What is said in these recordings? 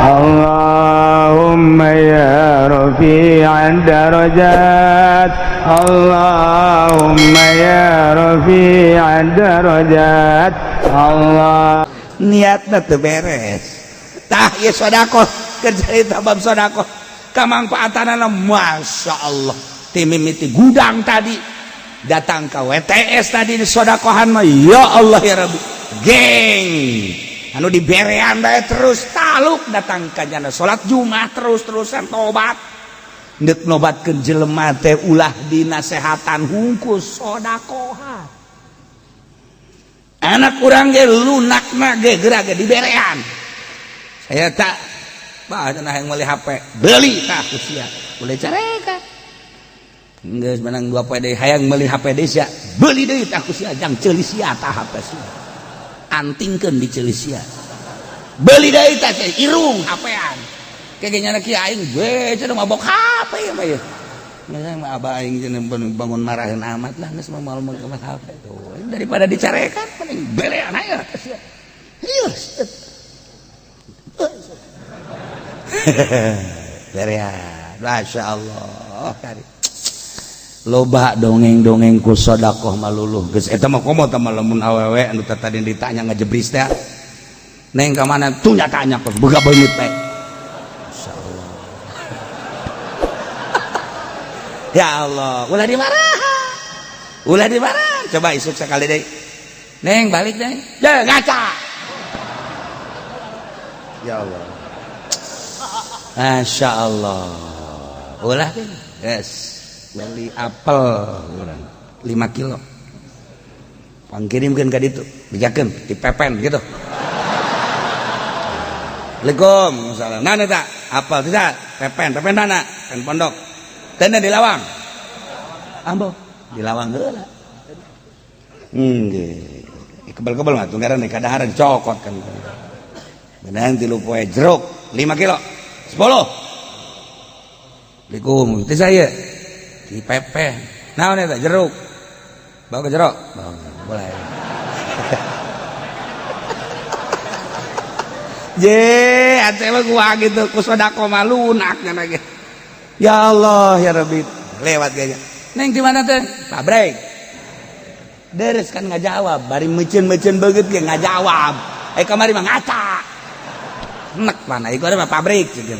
Allahumma ya rafi'ad darajat, Allahumma ya rafi'ad darajat. Allah niatna teu beres. Tah ieu sedekah keur carita bab sedekah kamangfaatanana Masya Allah. Ti mimiti gudang tadi datang ke WTS tadi di sodakohan mah ya Allah ya Rabbi, geng anu diberean bae terus taluk datang ka jana salat Jumat terus-terusan tobat ndek nobatkeun jelema teh ulah dinasehatan hungkus sodakohan. Anak urang ge lunakna ge geura ge diberean. Saya tak bah cenah yang meuli HP beli tah ku sia boleh carekan. Geus menang 2 poe deui hayang meuli HP deui sia beli deui tah ku sia jang ceuli sia tah HP sia antingkeun di ceuli sia beli deui tah irung HP-an kayak nya kieu aing we cenah mabok HP ya mah ieu. Geus mah abah aing cenah bangun marahin amat lah geus mah moal meuli HP tuh daripada dicarekan mending berean aya ka sia. Ieu berean Masya Allah kari loba dongeng-dongeng ku sodakoh maluluh geus eta mah komo tah lamun awewe anu tadi ditanya ngajebris teh neng ka mana tuh nyatanya kos boga beungeut teh. Masyaallah ya Allah ulah dimarahan ulah dimarahan. Coba isuk sekali deui neng balik neng ya ngaca ya Allah Masya Allah ulah yes beli apel urang 5 kilo pangkirimkeun ka ditu bijakeun dipepen gitu. Assalamualaikum salam nah eta apel tidak pepen pepen mana pen pondok teu di lawang ambo di lawang heula nggih kebel-kebel mah tunggaran kadaharan cokot kan benang 3 poe jeruk 5 kilo 10. Assalamualaikum teh saya di pepe naon eta jeruk bawa ke jeruk bawa boleh je ate mah gua gitu ku sedekah mah lunak nya ge ya Allah ya Rabbi lewat gaya neng di mana teh pabrik deres kan ngajawab bari meuceun-meuceun beungeut ge ngajawab kamari mah ngaca nek mana ieu mah pabrik gitu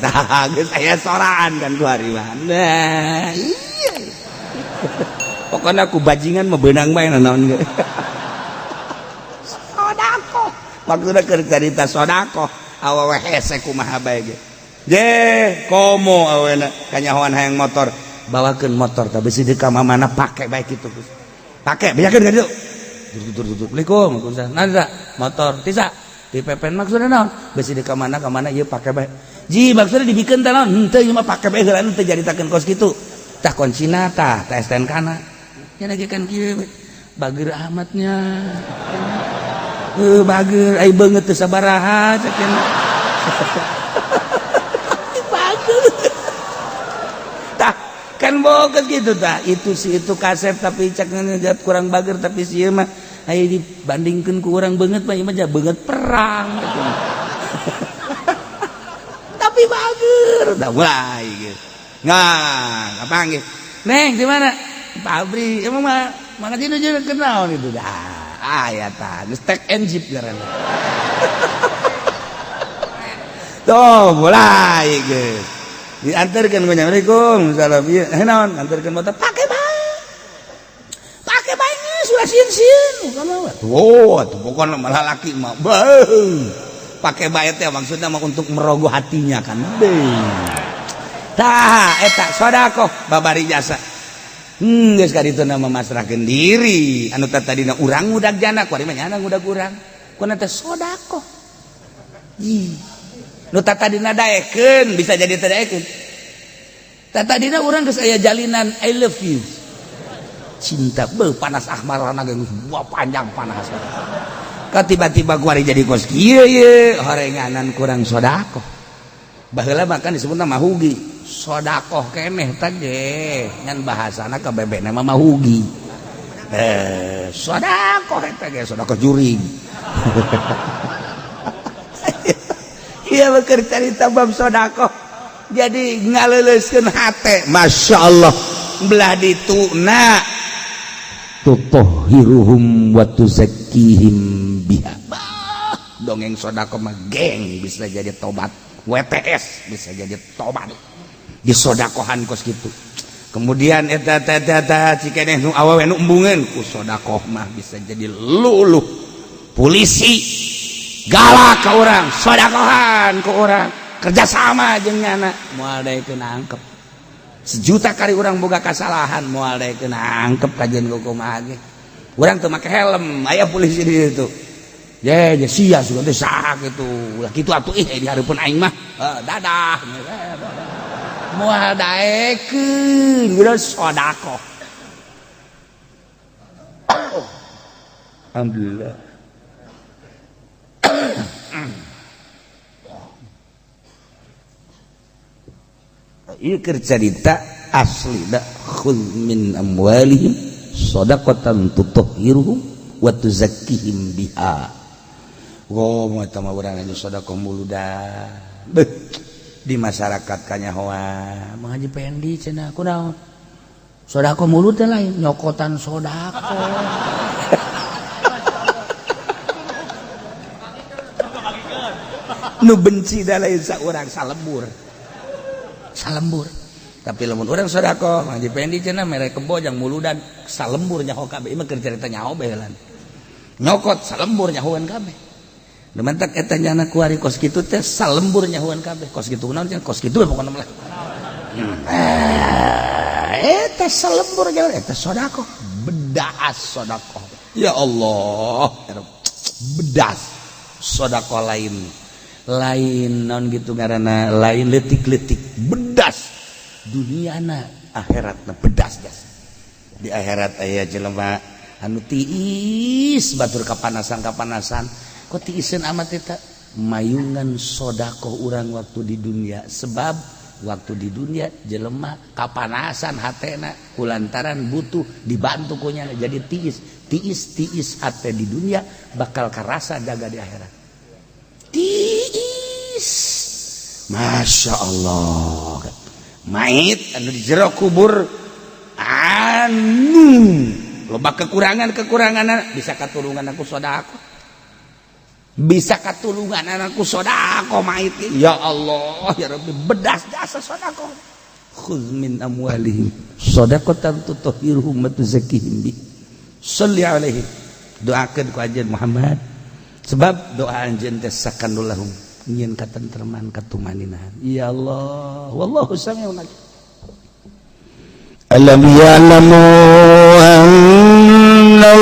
geus aya soraan kan ku hari mah nah iya pokoknya aku bajingan mah beunang bae naon ge sodakoh maksudna keur carita sodakoh awewe hese kumaha bae ge je komo awena kanyahoan hayang motor bawakeun motor tah bisi di ka mana pake bae kitu pake bejakeun ka ditu tutur tutur Assalamualaikum waalaikumsalam nah motor tisa di pepen maksudna naon bisi di ka mana ka mana ieu pake bae ji maksudna dibikeun teh naon henteu ieu mah pake bae heula teu jaritakeun kos kitu tah kuncina tah tah STNK na nya lagi kan kieu bager amatnya bager ai beungeut teu sabaraha cek bager tah kan boga gitu tah itu si itu kasep tapi cek kurang bager tapi si ieu mah ayo dibandingkan ku orang banget mah ieu mah beungeut perang gitu. Tapi bager dah mulai gitu. Nah, kapanggih. Neng di mana? Pabrik. Emang mah mana itu juga kenal itu dah. Aya tah, geus tek and jeep ngaranna. Tuh, mulai geus. Diantarkeun ku Assalamualaikum, salam ieu. Eh naon? Antarkeun motor pake bae. Pake bae geus ulah sieun-sieun. Oh, tuh pokokna malah laki mah. Beuh. Pake bae teh maksudna mah untuk merogoh hatinya kan. Beuh. Tah eta sodakoh babari jasa. Geus ka ditu nama masrahkeun diri. Anu tadina urang ngudag jana, kuari mah nyana ngudag urang. Kuna teh sodakoh. Ih. Nu tadina daekeun bisa jadi teu daekeun. Tadina urang geus aya jalinan I love you. Cinta beuh panas ahmarana ge geus buah panjang panas. Ka tiba-tiba kuari jadi kos kieu ye horenganan kurang sodakoh. Baheula mah kan disebutna mahugi. Sodakoh keneh teh ge ngan bahasana ka bebekna mah mahugi. Sodakoh eta ge sodakoh juring. Iya, keur carita bab sedekah jadi ngaleuleuskeun hate. Masya Allah, belah dituna tutahhiruhum wa tuzakkihim biha. Bah, dongeng sedekah mah geng bisa jadi tobat, WTS bisa jadi tobat disodakohan kos gitu. Kemudian eta eta eta cikeneh nu awewe nu embungeun ku sodakoh mah bisa jadi luluh. Polisi galak ke orang, sodakohan ke orang, kerjasama jeung nyana, moal daekeun angkep. Sejuta kali orang boga kesalahan, moal daekeun angkep. Kajian kumaha ge urang teu make helm, aya polisi di situ. Ye, ye sia sugan teh saha kitu. Ulah kitu atuh, ih, di hareupeun aing mah. Dadah. Moal daekeun geus sedekah. Alhamdulillah. Ieu keur carita asli da khudz min amwalihim shadaqatan tutahhiruhum wa tuzakkihim biha. Oh, eta mah urang anu sedekah muludan. Beuh, di masyarakat kanyahoan Mang Haji Pendi cenah kunaon? Sedekah mulut teh lain nyokotan sedekah. Nu benci da lain saurang, salembur. Salembur. Tapi lamun urang sedekah Mang Haji Pendi cenah mere kebo jang muludan salembur nyaho kabeh. Ieu mah keur carita nyaho bae heula. Nyokot salembur nyahoan kabeh. Lumantak eta nyana kuari kos kitu teh salembur nyahoan kabeh. Kos kitu naon cenah? Kos kitu we pokona mah. Eta salembur nyahoan eta sedekah. Bedas sedekah. Ya Allah, bedas sedekah lain. Lain naon gitu ngaranna, lain leutik-leutik, bedas duniana akhiratna bedas jas. Di akhirat aya jelema anu tiis batur kapanasan-kapanasan. Kok tiiseun amat eta mayungan sedekah urang waktu di dunia, sebab waktu di dunia jelema kapanasan hatena kulantaran butuh dibantu ku nyana, jadi tiis tiis tiis hate di dunia bakal karasa jaga di akhirat. Tiis, Masya Allah, mait anu di jero kubur anu loba kekurangan-kekurangan bisa katulungan aku sedekah, bisa katulungan anakku sedekah mait. Ya Allah ya Rabbi, bedas jasa sedekah. Khudz min amwalihim shadaqatan tutahhiruhum wa tuzakkihim bi. Shalli alaihi, doakeun ku anjeun Muhammad, sebab doa anjeun teh sakanul lahum nyieun katentreman katumaninahan. Ya Allah, wallahu samiun alim. Alam ya'lamu anna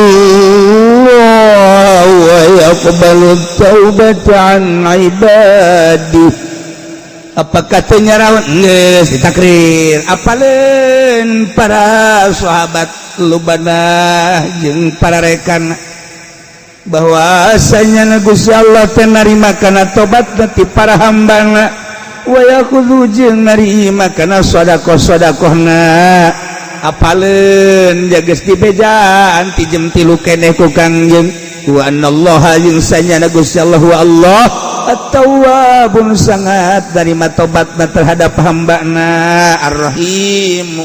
Allah yaqbalu taubata an ibadih. Apa katanya rawan geus ditakrir apaleun para sahabat lubana jeung para rekan bahwasanya Gusti Allah teh narima kana tobat ti para hambana wa yakhudhu jeung narima kana sedekah-sedekahna. Apaleun jageus dibejaan ti jem 3 keneh ku Kangjeng wa anallaha jeung sanyana Gusti Allah wa Allah at-tawwabun sangat narima tobatna terhadap hambana, ar-rahim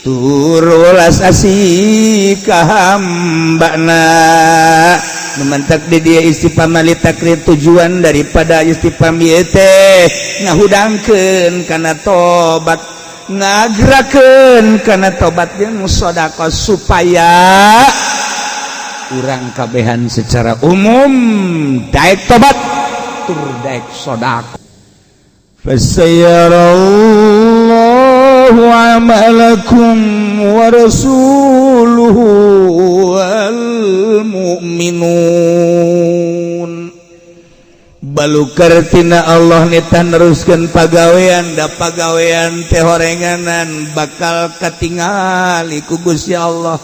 tur welas asih ka hambana. Memantak di dia istifham li takrir, tujuan daripada istifham ieu teh ngahudangkeun kana tobat, ngagerakeun kana tobat jeung sedekah supaya urang kabehan secara umum daek tobat tur daek sedekah. Fasayarallahu amalakum wa rasuluhu wal mu'minun. Balukar tina Allah nita neruskeun pagawean, da pagawean teh horenganan bakal katingali ku Gusti Allah.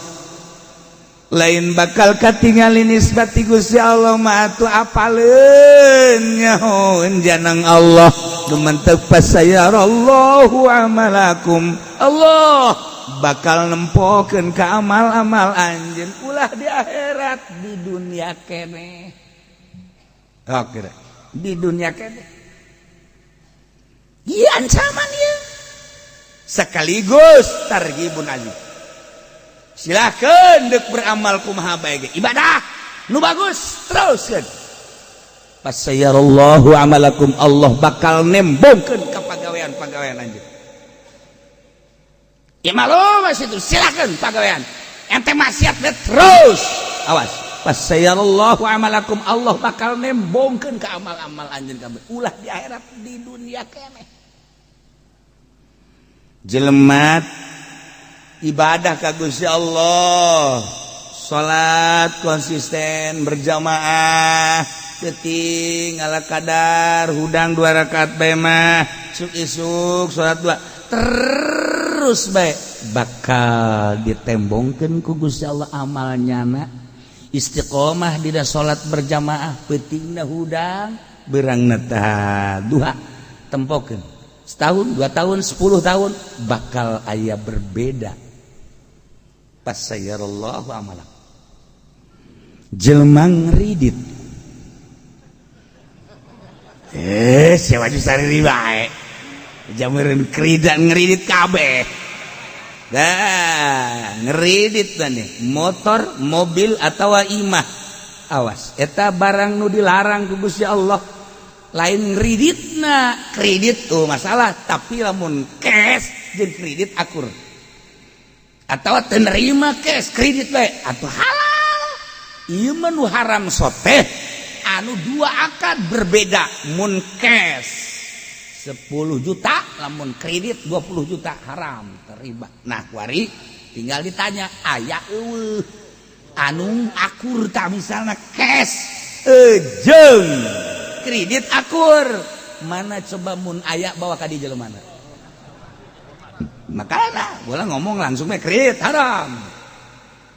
Lain bakal katingali nisbati Gusti Allah mah atuh apaleun nyahoeun janang Allah. Lumantek fasayarallahu amalakum, Allah bakal nempokeun ka amal-amal anjeun ulah di akhirat, di dunia keneh. Oke, di dunia keneh. Ieu ancaman ieu. Sekaligus targhibun azim. Silakan dek beramal kumaha bae ge. Ibadah nu bagus teruskeun. Fasayarallahu amalakum, Allah bakal nembongkeun ka pagawean-pagawean anjeun. Ya malu masih itu silakan pagawean. Ente maksiat terus. Awas. Fasayarallahu amalakum, Allah bakal nembongkeun ka amal-amal anjeun kabeh. Ulah di akhirat, di dunia keneh. Jelema ibadah ka Gusti Allah, salat konsisten berjamaah, peuting ala kadar hudang 2 rakaat bae mah, isuk-isuk salat dua terus bae bakal ditembongkeun ku Gusti Allah amalnya na. Istiqomah dina salat berjamaah, peutingna hudang, beurangna tah duha, tempokeun setahun, 2 tahun, 10 tahun bakal aya berbeda. Fasayarallahu amalak. Jelema ngridit. Siapa sari bae. Jamureun kredit ngridit kabeh. Dah, ngridit nih, motor, mobil atau imah. Awas, eta barang nu dilarang ku Gusti Allah. Lain kreditna, kredit tuh masalah, tapi lamun cash jeung kredit akur. Atau teu nerima cash, kredit bae atau halal. Ieu mah nu haram soteh anu dua akad berbeda. Mun cash 10 juta, lamun kredit 20 juta haram terriba. Nah, kuari tinggal ditanya aya eueuh anu akur tak misalnya cash jeung kredit akur, mana coba mun aya bawa ka di jelema mana. Makana bola ngomong langsung mah kredit haram.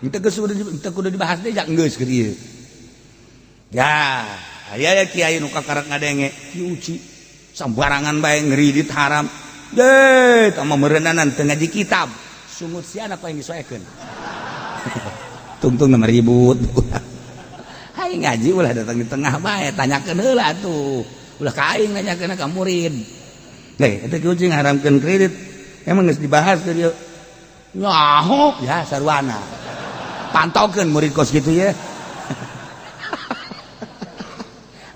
Itu geus kudu dibahas deui geus keur ieu. Ya, aya ya kiai nu kakarak ngadenge, Ki Uci sambarangan bae ngridit haram. Deh, tah mah meureunana teu ngaji kitab. Sungut si anak yang disoekeun. Tungtung nama ribut. Hai ngaji ulah datang di tengah bae, tanyakeun heula atuh. Ulah ka aing nanyakeun ka murid. Deh, eta Ki Uci ngaramkeun kredit. Emang geus dibahas ke dieu. Nyaho ya sarwana. Pantaukeun murid kos gitu ya.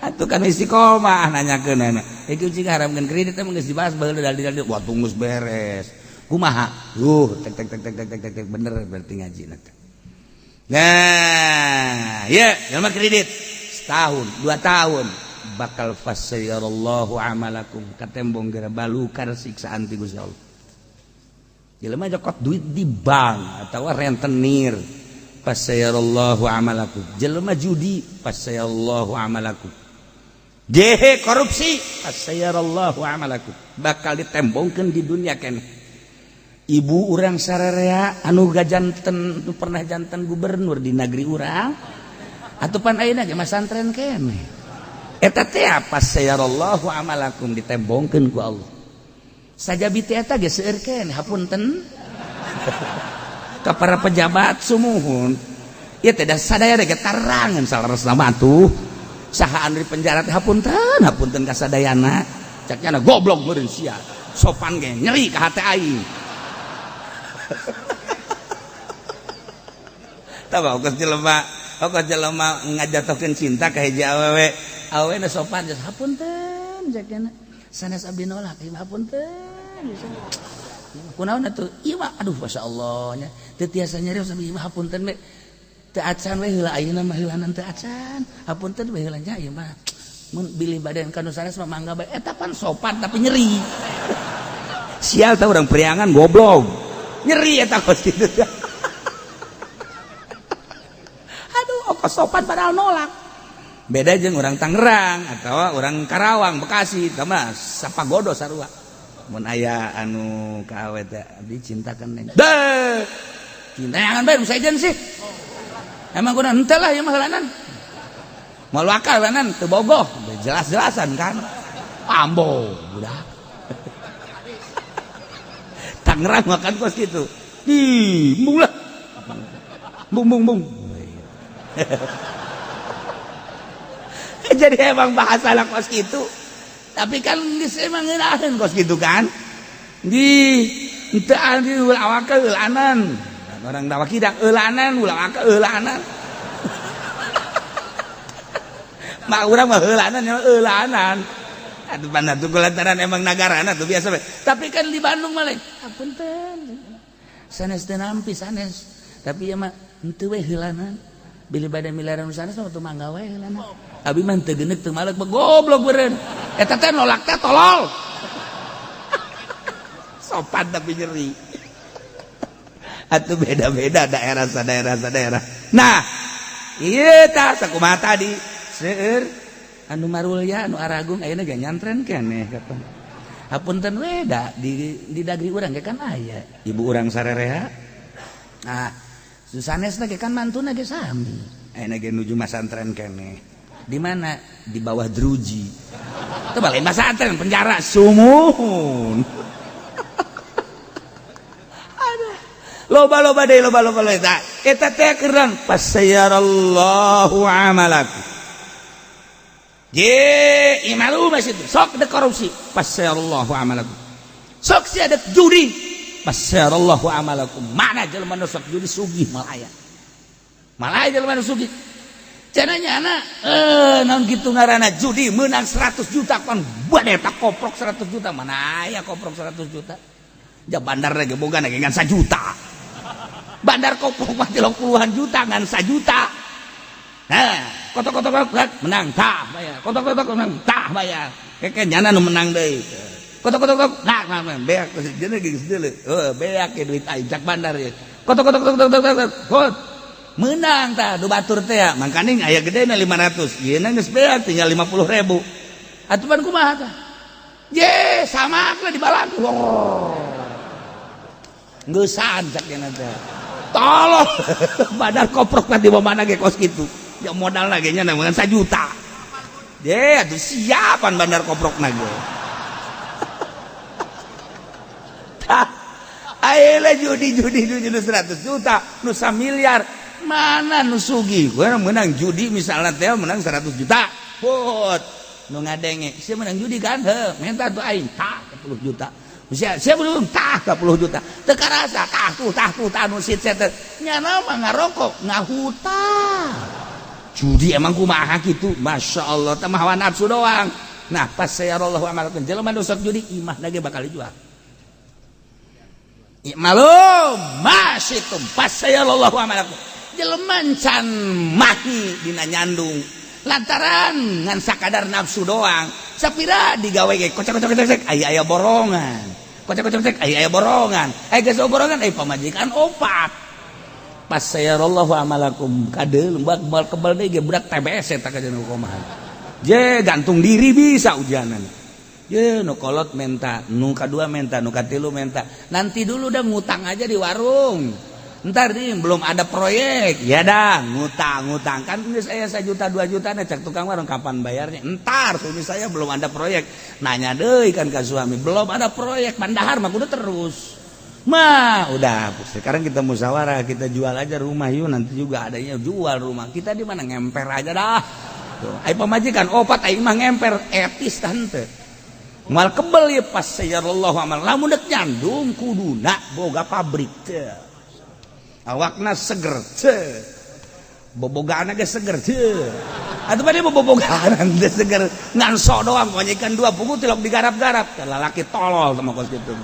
Atuh kan istiqomah nanyakeun anak. Iki Uci ngaramkeun kredit emang geus dibahas baheula dalil-dalil. Wah, tunggus beres. Kumaha? Tek tek tek tek tek tek tek bener berarti ngaji nanti. Nah, ya, jelema kredit setahun, 2 tahun bakal fasayarallahu amalakum katembong gara balukar siksaan ti Gusti Allah. Jelema jokot duit di bank atau rentenir fasayarallahu amalakum. Jelema judi fasayarallahu amalakum. Jehe korupsi fasayarallahu amalakum. Bakal ditembongkeun di dunia keneh. Ibu urang sararea anu gajanten pernah janten gubernur di negeri urang atuh pan ayeuna ge masantren keneh. Eta teh fasayarallahu amalakum ditembongkeun ku Allah. Sajabi teh eta ge seueur keneh hapunten ka para pejabat sumuhun. Ieu teh da sadaya ge tarangan saleresna mah atuh. Saha anu di penjara teh hapunten, hapunten ka sadayana. Cak nya goblok meureun sia. Sopan ge nyeri ka hate aing. Tah ongkos jelema ngajatohkeun cinta ka hiji awewe. Awewe na sopan geus hapunten cak nya. Sanes abdi nolak ieu hapunten. Kunaon atuh? Ieu mah aduh masyaallah nya. Teu tiasa nyarios abdi mah hapunten we. Teu acan we heula ayeuna mah heulanan teu acan. Hapunten we heula nya ieu mah. Mun bilih badan ka nu sanes mah mangga bae. Eta pan sopan tapi nyeri. Sial tah urang priangan goblok. Nyeri eta kos kitu. Aduh, ongkos sopan padahal nolak. Beda jeung orang Tangerang atau orang Karawang, Bekasi, tah mah sapagodo sarua. Mun aya anu ka awe teh abdi cintakeun neng. Deh. Cinta jangan bae nu sejen sih. Emang kudu henteu lah ieu mah heulanan. Moal wakal heulanan teu bogoh, jelas-jelasan kan. Ambo budak. Tangerang makan kos gitu. Di mung lah. Bung bung bung. Jadi emang bahasa lah kos gitu. Tapi kan geus emang ngeunaheun kos kitu kan. Di henteu adi ulah awak eulanan. Orang dawa kidang eulanan, ulah awak eulanan. Mak urang mah eulanan nya eulanan. Aduh mana tuh lantaran emang nagarana tuh biasa we. Tapi kan di Bandung mah lain. Apunten. Sanes teu nampi sanes. Tapi ya mah henteu we heulanan. Bilih bade miliaran sanes mah teu mangga we heulanan. Abi mah teu geuneuk teu malek goblok beureun. Eta teh nolak teh tolol. Sopan tapi nyeri. Atuh beda-beda daerah sadaerah sadaerah. Nah, ieu tah sakumaha tadi seueur anu marulya anu aragung ayeuna ge nyantren keneh kapan. Hapunten we da di dagri urang ge kan aya ibu urang sarerea. Nah, sanesna ge kan mantuna ge sami. Ayeuna ge nuju masantren keneh. Di mana? Di bawah druji. Teu balik masantren penjara sumuhun. Aduh. Loba-loba deui loba-loba eta. Eta teh keur pasayarallahu amalakum. Je, imalu masih itu. Sok de korupsi, pasayarallahu amalakum. Sok si ada judi, pasayarallahu amalakum. Mana jelema nu sok judi sugih malaya. Malaya jelema nu sugih. Cenah nyana naon kitu ngaranna judi meunang 100 juta kon bade tak koprok 100 juta. Mana aya koprok 100 juta? Ja bandar ge boga ge ngan 1 juta. Bandar koprok mah 30-an juta ngan 1 juta. Nah, kotok-kotok menang tah bayar. Kotok-kotok menang tah bayar. Keke nyana nu menang deui. Kotok-kotok nah nah beak jeung geus deuleu. Heuh beak ke duit aing cak bandar ye. Kotok-kotok kotok menang tah du batur teh ya. Mangkaning aya gedena 500. Ieu geus beak tinggal 50.000. Atuh pan kumaha tah? Je samakna dibalang. Geusan cak nya teh. Tolong bandar koprok teh di mana ge kos kitu. Ya modal lagi nya ngan 1 juta. Je atuh siapan bandar koprok na ge. Tah ayeuna judi-judi nu 100 juta, nu 1 miliar, mana nu sugih? Gua menang judi misalnya teh menang 100 juta. Put nu ngadenge, sia menang judi kan? Heuh, minta tuh aing tah 10 juta. Sia sia belum tah 10 juta. Teu karasa tah tuh tah nu sit set. Nyana mah ngarokok, ngahutang. Judi emang kumaha kitu? Masya Allah, teh mah hawa nafsu doang. Nah, pas sayarallahu amalakum jelema nu sok judi imahna ge bakal dijual. I'malu masyitum pas sayarallahu amalakum. Jelema can mahi dina nyandung lantaran ngan sakadar nafsu doang. Sapira digawe ge kocak-kocak aya aya borongan. Kocak-kocak aya aya borongan. Aya geus borongan aya pamajikan opat. Pas sayarallahu amalakum kadeul bak bal kebal deui ge budak TBS eta ka jeung kumaha. Je gantung diri bisa ujanan. Je nu kolot menta, nu kadua menta, nu katilu menta. Nanti dulu dah ngutang aja di warung. Ntar nih belum ada proyek. Ya dah ngutang-ngutang kan geus aya 1 juta 2 juta cek tukang warung kapan bayarnya? Entar suami saya belum ada proyek. Nanya deui kan ka suami, belum ada proyek, mandahar mah kudu terus. Mah udah sekarang kita musyawarah, kita jual aja rumah yuk, nanti juga adanya jual rumah. Kita di mana ngemper aja dah. Tuh, ai pamajikan opat aing mah ngemper etis tante. Moal kebel ya pas sayarallahu amal. Lamun dek nyandung kuduna boga pabrik teh. Awakna seger teh. Bobogaana ge seger teh. Atuh bade bobogaan teh seger ngan sok doang pamajikan dua pugu tilok digarap-garap. Lalaki tolol sama kos kitu.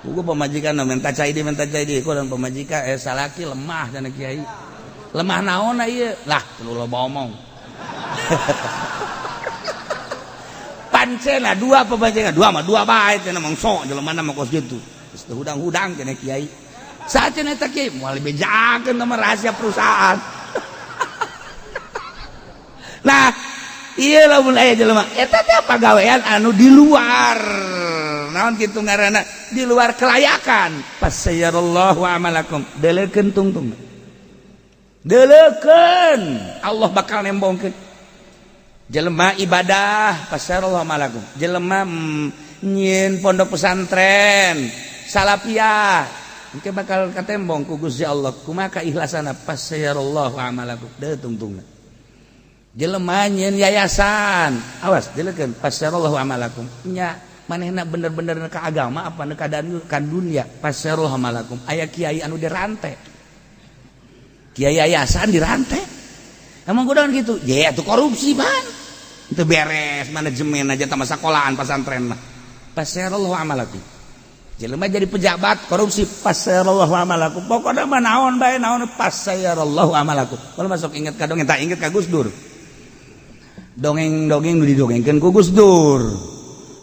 Pugu pamajikan minta cai di kurang pamajikan salaki lemah cenah kiai. Lemah naon ieu? Lah teu loba omong. Pancena dua pamajikan dua mah dua bae cenah mangso jelema mah kos kitu. Geus teu hudang-hudang cenah kiai. Saha cenah eta kiai moal dibejakeun mah rahasia perusahaan. Nah, ieu lamun aya jelema eta teh pagawean anu di luar naon kitu ngaranna di luar kelayakan. Pasayarallahu amalakum deleukeun tungtung deleukeun Allah bakal nembongkeun jelema ibadah pasayarallahu amalakum jelema nyieun pondok pesantren salafiyah engke bakal katembong ku Gusti Allah kumaha kaikhlasanna pasayarallahu amalakum deui tungtungna. Jelema nyeun yayasan, awas dilekeun fasyarallahu amalakum. Nya manehna bener-bener ka agama apa ka dunia. Fasyarallahu amalakum. Aya kiai anu dirante. Kiai yayasan dirante. Emang kudaon gitu? Ya atuh korupsi ban. Teu beres manajemen aja tambah sekolahan pesantren mah. Fasyarallahu amalakum. Jelema jadi pejabat korupsi fasyarallahu amalakum. Pokokna mah naon bae naon fasyarallahu amalakum. Kalau masuk inget ka dongeng tak inget ka Gus Dur. Dongeng-dongeng nu didongengkeun ku Gus Dur.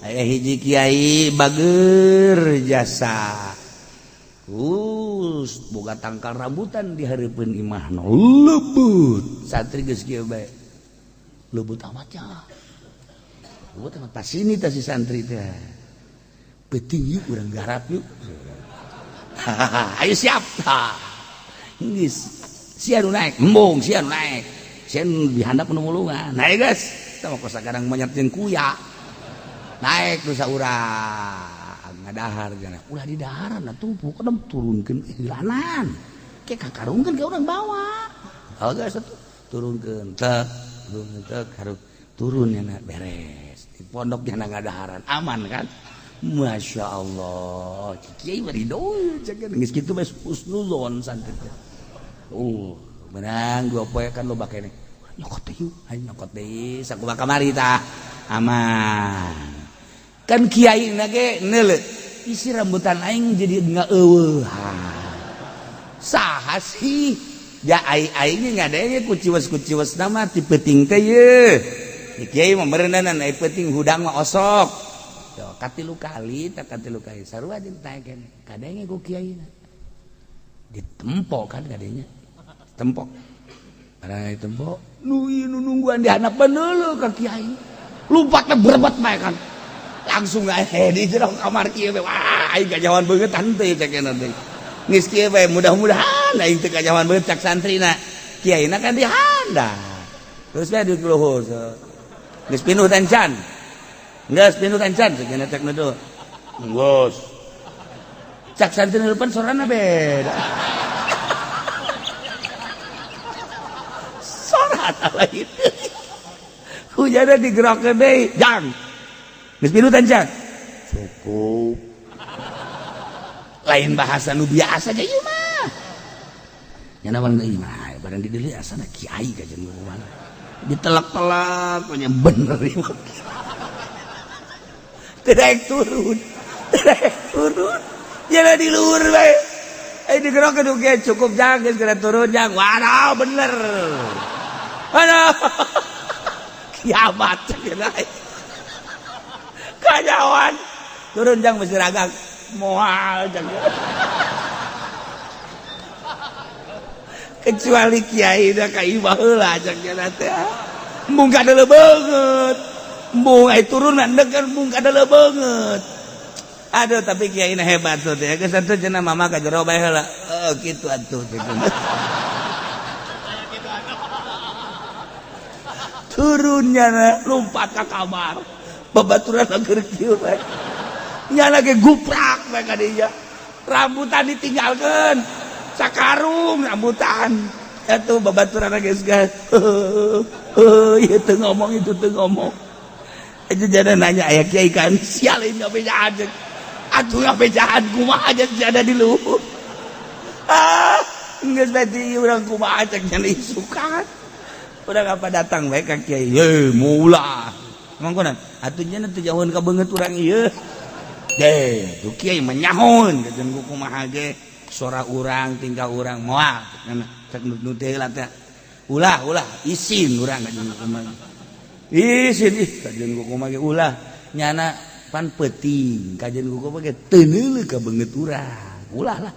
Aya hiji kiai bager jasa. Us boga tangkal rambutan di hareupeun imahna leubut. Santri geus kieu bae. Leubut amat ya. Leubut amat pasini tah si santri teh. Penting yuk urang garap yuk. Ayo siap. Geus sia nu naik, embung sia nu naik. Sia nu dihandap nu mulungan. Naik geus. Tah mah kadang monyet jeung kuya. Naik nu saurang ngadahar cenah. Ulah di daharan atuh pokona turunkeun hilanan. Ke kakarungkeun ke urang bawa. Oh geus atuh turunkeun tek, turunkeun tek karung turun nya beres. Di pondok nya ngadaharan aman kan? Masya Allah, kiai berido, jangan geus kitu bae husnuzon santri. Menang dua poe kan loba keneh. Nyokot teh yuk, hayu nyokot deui, sakumaha kamari tah. Aman. Kan kiai na ge neuleuh, isi rambutan aing jadi ngaeuweuh. Saha sih? Ja aing ngadenge kuciwes-kuciwes nama ti peuting teh yeuh. Kiai mah meureunan ai peuting hudang mah osok. Katilu kali tak katilu kali sarua jeung taekeun kadenge ku kiaina ditempok kan kadenya tempok barang ditempok nu ieu nu nungguan di handapeun deuleu ka kiai lumpatna berebet bae kan langsung ae di jero kamar kieu wah aing kajawan beungeut teh cek teh geus kieu bae mudah-mudahan aing teu kajawan beungeut cak santrina kiaina kan di handap terus bae di luhur geus pinuh tancan. Geus pinuh tancan segena cek nu geus. Cak santri depan sorana beda. Sorana lain. Hujana digerokeun deui, jang. Geus pinuh tancan. Cukup. Lain bahasa nu biasa aja ieu mah. Nya naon ieu mah, barang dideuleu asana kiai ka jeung kumaha. Ditelak-telak nya bener ieu. Tidak turun, tidak turun. Jalan di luhur bae. Eh digerokeun ge cukup jang geus geura turun jang. Waduh bener. Aduh. Kiamat cenah. Kanyawan. Turun jang mesti ragak. Moal jang. Kecuali kiai da ka imah heula jang cenah teh. Embung kadeuleu beungeut. Embung ai turun degan embung kadeuleu beungeut. Aduh tapi kiai na hebat tuh teh. Geus atuh cenah mama ka jero bae heula. Oh kitu atuh turunnya lompat ka kamar. Babaturan keur kieu bae. Nya lagi guprak bae ka dinya. Rambutan ditinggalkeun. Sakarung rambutan. Atuh babaturan geus geus. Heuh ieu teu ngomong itu teu ngomong. Itu jadi nanya ayah kiai kan sial ini ngabejaan atuh ngabejaan kumaha aja ada di luhur. Ah geus berarti urang kumaha cek nya isukan. Urang apa datang bae ka kiai ye mula. Emang kunaon atuh nya teu jauheun ka beungeut urang ieu. Deh tuh kiai mah nyahoeun kajeun kumaha ge sora urang tingkah urang moal cek nu teh heula teh. Ulah ulah isin urang kajeun kumaha. Isin ih kajeun kumaha ge ulah nyana pan peuting kajeun kumaha ge teu neuleuh ka beungeut urang ulah lah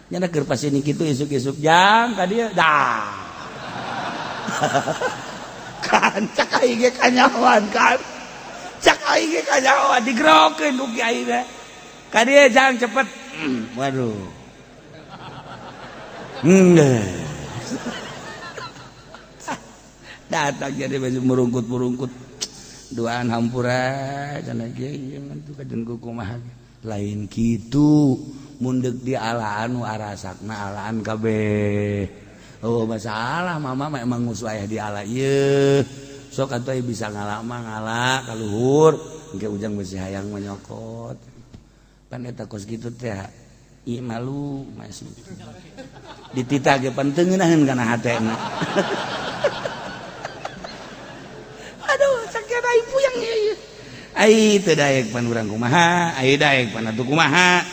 nyana keur pasini kitu isuk-isuk jang ka dieu dah kan cak aing ge kanyahoan kan cak aing ge kanyahoan digerokeun ku kiai teh ka dieu jang cepet waduh datang jadi baju merungkut-merungkut duaan hampura cenah kiai tuh kajeun kumaha lain kitu mun deuk di alaan nu arasakna alaan kabeh Oh masalah mama mah emang musuh ayah di ala ieu. Sok atuh bisa ngala mah ngala ka luhur, engke ujang besi hayang menyokot. Pan eta kos kitu teh ieu malu masih. Dititah ge pan teu ngeunaheun kana hatena. Aduh sakit ai puyeng ieu. Ai teu daek pan urang kumaha, ai daek pan atuh kumaha.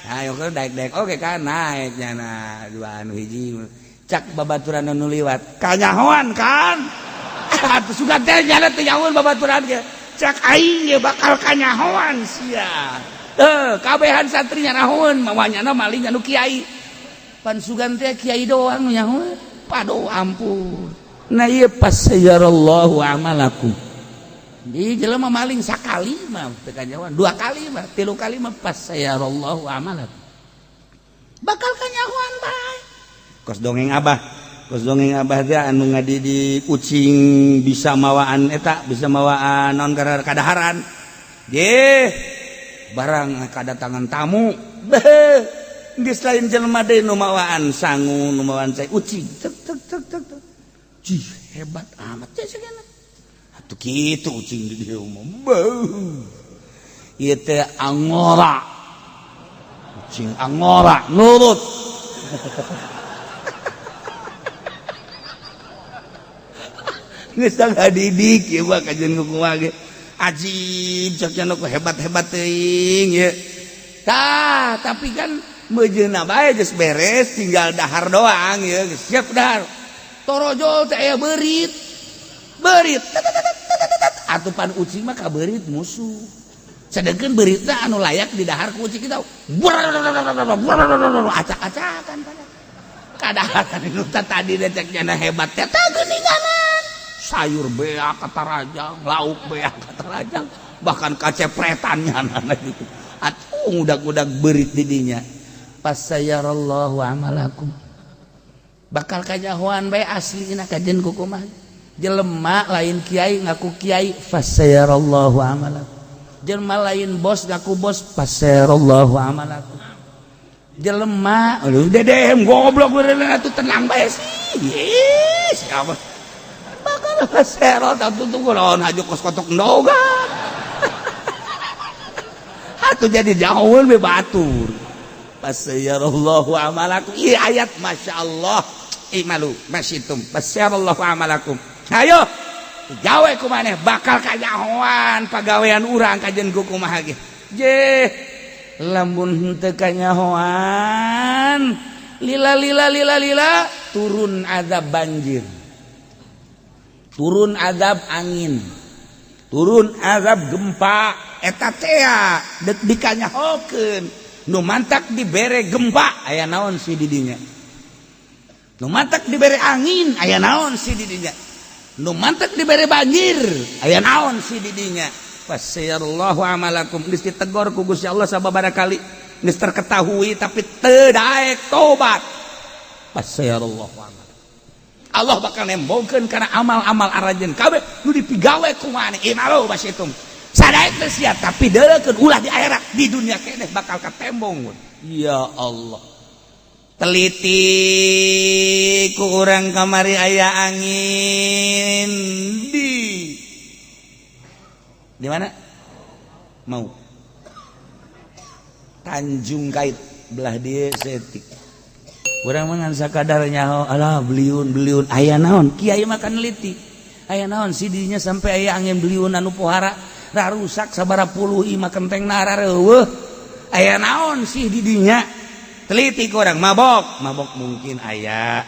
Ayo ke daek-daek oke kan naik nyana dua anu hiji. Cak babaturan anu liwat kanyahoan kan atuh sugan teh nyana teu nyahoan babaturan ge cak aing ge bakal kanyahoan sia kabehan santri nyanahoan mawa nyana maling anu kiai pan sugan teh kiai doang nu nyahoan paduh ampun. Nah ieu pasayarallahu amalakum di jelema maling sakali mah teu kanyahoan, dua kali mah, tilu kali mah pasayarallahu amalakum bakal kanyahoan bae. Kos dongeng abah, kos dongeng abah teh anu ngadidik ucing bisa mawaan eta, bisa mawaan naon karena kadaharan. Ye, barang kadatangan tamu, beuh, geus lain jelema deui nu mawaan sangu, nu mawaan cai ucing. Tek tek tek tek tek. Cih, hebat amat teh sagana. Atuh kitu ucing di dieu mah. Beuh. Ieu teh angora. Ucing angora nurut. Geus ngadidik ieu mah kajeun kumaha ge. Ajib cek nya nu hebat-hebat teuing ieu. Tah, tapi kan meujeunna bae geus beres tinggal dahar doang ieu geus siap dahar. Torojol teh aya beurit. Beurit. Atuh pan ucing mah ka beurit musuh. Sedengkeun beuritna anu layak di dahar ku ucing kita. Acak-acakan pada. Kadaharan nu tadi cek nya hebat teh tah geuninganan. Sayur beak kata rajang, lauk beak kata rajang, bahkan kacepretannya anak gitu. Atuh ngudag-ngudag beurit di dinya. Pasayarallahu amalakum. Bakal kanyahoan bae aslina kajen kukumaha. Jelema lain kiai ngaku kiai, fasayarallahu amalakum. Jelema lain bos ngaku bos, fasayarallahu amalakum. Jelema aduh dedem goblok beureunan atuh tenang bae sih. Ih, siapa? Serot atuh tunggu lawan haju kos kotok ndoga. Atuh jadi jauh lebih batur. Pasayarallahu amalakum. Ieu ayat Masya Allah. Imalu masyitum. Pasayarallahu amalakum. Ayo gawe kumaneh bakal kanyahoan pagawean urang kajen ku kumaha ge. Je lamun henteu kanyahoan lila lila lila lila turun azab banjir. Turun azab angin, turun azab gempa, eta tea dek dikanyahokeun nu mantak dibere gempa aya naon si didinya, nu mantak dibere angin aya naon si didinya, nu mantak dibere banjir aya naon si didinya. Fasayarallahu amalakum geus ditegor ku Gusti Allah sababaraha kali geus terketahui tapi teu daek tobat. Fasayarallahu amalakum. Allah bakal nembongkeun kana amal-amal aranjeun kabeh nu dipigawe ku maneh imalu basitum sadaek teh sia tapi deukeun ulah di akhirat di dunia keneh bakal katembong. Ya Allah teliti ku urang kamari aya angin di mana mau Tanjung Kait belah dieu setik. Urang mah ngan sakadar nyaho alah beliun beliun aya naon kiai mah kan neliti aya naon si dinya sampai aya angin beliun anu pohara rarusak sabara puluh imah kenteng narareuweuh aya naon sih di dinya teliti ku urang mabok mabok mungkin aya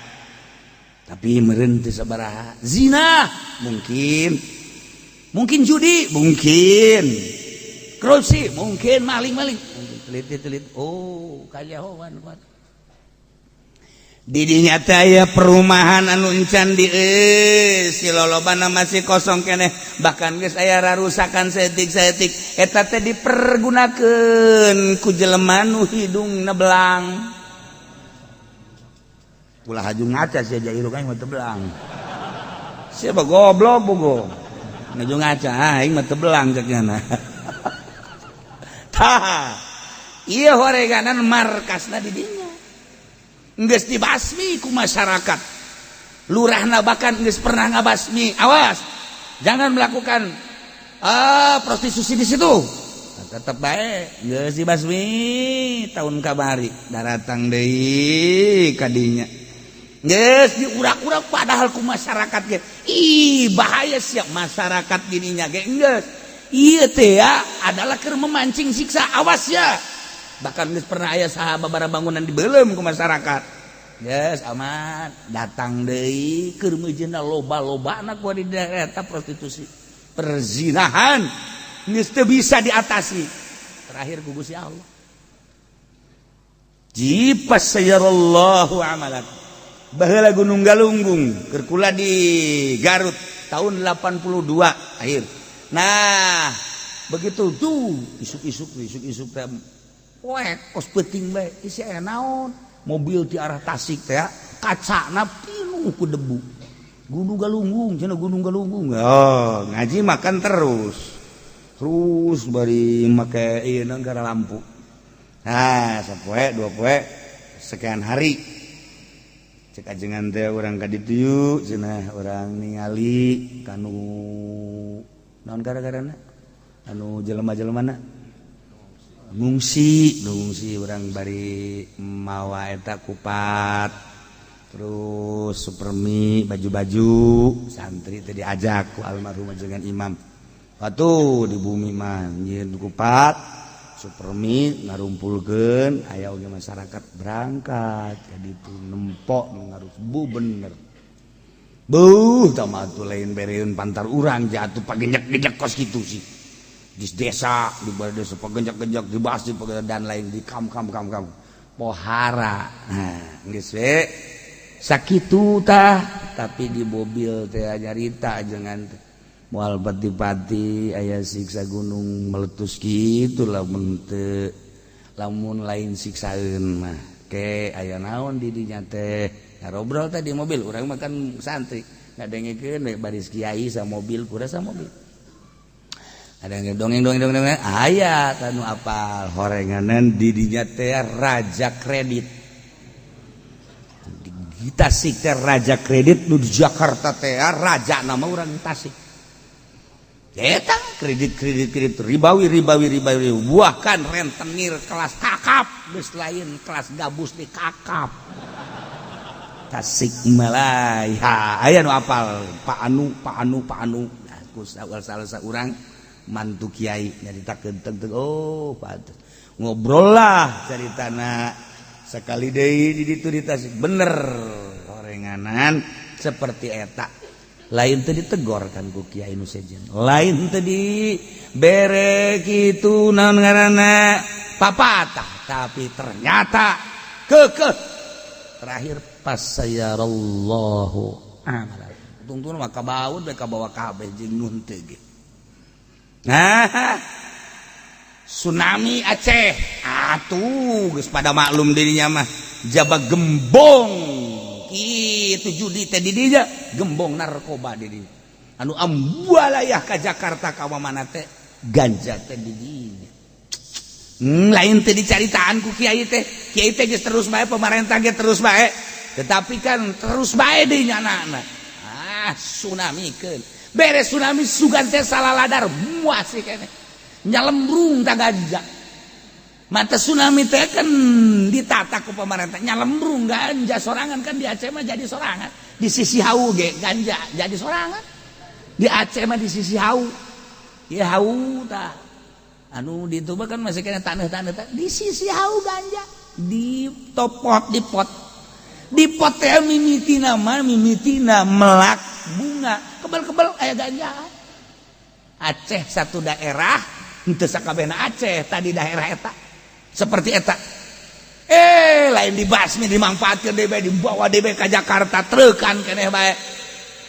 tapi meureun teu sabaraha zina mungkin mungkin judi mungkin korupsi mungkin maling-maling teliti teliti oh kanyahoan kuat didinya teh perumahan anu encan di si lolobana masih kosong keneh bahkan geus aya rarusakan saeutik-saeutik eta teh dipergunakeun ku jelema nu hidungna belang ulah haju ngaca sia jairu aing mah teu belang sia goblok bogo ngaju ngaca aing mah teu belang cek nyana. Tah ieu horeganan markasna di dinya geus dibasmi ku masyarakat. Lurahna bahkan geus pernah ngabasmi, awas, jangan melakukan prostitusi di situ. Nah, tetep bae geus dibasmi. Tahun kamari daratang deui kadinya, geus diurak-urak, padahal ku masyarakat ge, ih, bahaya siap masyarakat dininya ge geus ieu teh ya adalah keur memancing siksa, awas ya. Bahkan geus pernah aya sahabat barang bangunan dibelem ku masyarakat. Yes, aman. Datang deui keur meujeuhna loba-lobana ku di daerah eta prostitusi, perzinahan, geus teu bisa diatasi. Terakhir ku Gusti Allah, jipas sayarallahu amalakum. Baheula Gunung Galunggung, keur kula di Garut tahun 82 akhir. Nah, begitu tuh isuk-isuk, isuk-isuk teh poek kos peuting bae, isi aya naon, mobil di arah Tasik teh kacana pinuh ku debu. Gunung Galunggung cenah, Gunung Galunggung. Oh, ngaji makan terus terus bari make ieu gara lampu. Nah, sapoe dua poe, sekian hari, cek ajengan teh, urang ka ditu yuk cenah, urang ningali kanu naon, gara-garana anu jelema-jelemana ngungsi, ngungsi. Urang bari mawa eta kupat, terus supermi, baju-baju santri teh, diajak ku almarhum ajengan imam. Atuh di bumi mah nyieun kupat, supermi, ngarumpulkeun, aya oge masyarakat berangkat ka ditu nempok ngarus bu bener. Buh, tah tuh lain bereun pantar urang jatuh pagenjek-genjek kos kitu sih. Di desa, di balai desa pagenjek-genjek, di masjid dan lain di kam kam kam kam. Pohara. Nah, geus we. Sakitu tah, tapi di mobil teh nyarita jangan moal pati-pati aya siksa gunung meletus kitu, lamun teu, lamun lain siksaeun mah ke aya naon di dinya teh. Ngobrol teh di mobil, urang makan santri ngadengekeun we baris kiai sa mobil, kura sa mobil ada yang dongeng dongeng dongeng dongeng, aya tanu apal horenganan di dinya teh raja kredit di Tasik teh, raja kredit nu di Jakarta teh, raja nama urang Tasik. Eta kredit kredit kredit ribawi ribawi ribawi, bahkan rentenir kelas kakap geus lain kelas gabus, di kakap Tasik Malaya. Aya nu apal Pak Anu, Pak Anu, Pak Anu. Aku salah salah urang mantu kiai nyaritakeun teng, oh pantes ngobrol lah caritana. Sekali deui di ditu di Tasik bener horenganan seperti eta, lain teu ditegor kan ku kiai nu sejen, lain teu di bere kitu naon ngaranna papatah, tapi ternyata kekeh terakhir pas sayarallahu amalan tungtun maka baud bae kabawa kabeh jeung nun teu ge. Nah, tsunami Aceh atuh geus pada maklum dirinya mah, jaba gembong kitu judi teh di dinya, gembong narkoba di dinya anu ambualayah ka Jakarta ka mana teh, ganja teh di dinya. Lain teh dicaritaan ku kiai teh, kiai teh geus terus bae, pemerintah ge terus bae, tetapi kan terus bae di nyana. Ah, tsunami keun beres tsunami sugan teh salah ladar muas sih kene nyalembrung ta ganja. Mata tsunami teh kan ditata ku pemerintah, nyalembrung ganja sorangan kan. Di Aceh mah jadi sorangan, di sisi hau ge ganja jadi sorangan. Di Aceh mah di sisi hau ya, hau tah anu di itu kan masih kena tanah-tanah, di sisi hau ganja di topot, di pot, di pot teh mimitina mah, mimitina melak bunga kebal-kebal aya ganja. Aceh satu daerah henteu sakabehna Aceh tadi, daerah eta seperti eta. Lain dibasmi, dimanfaatkeun deui bae, dibawa deui bae ka Jakarta, trukan keneh bae,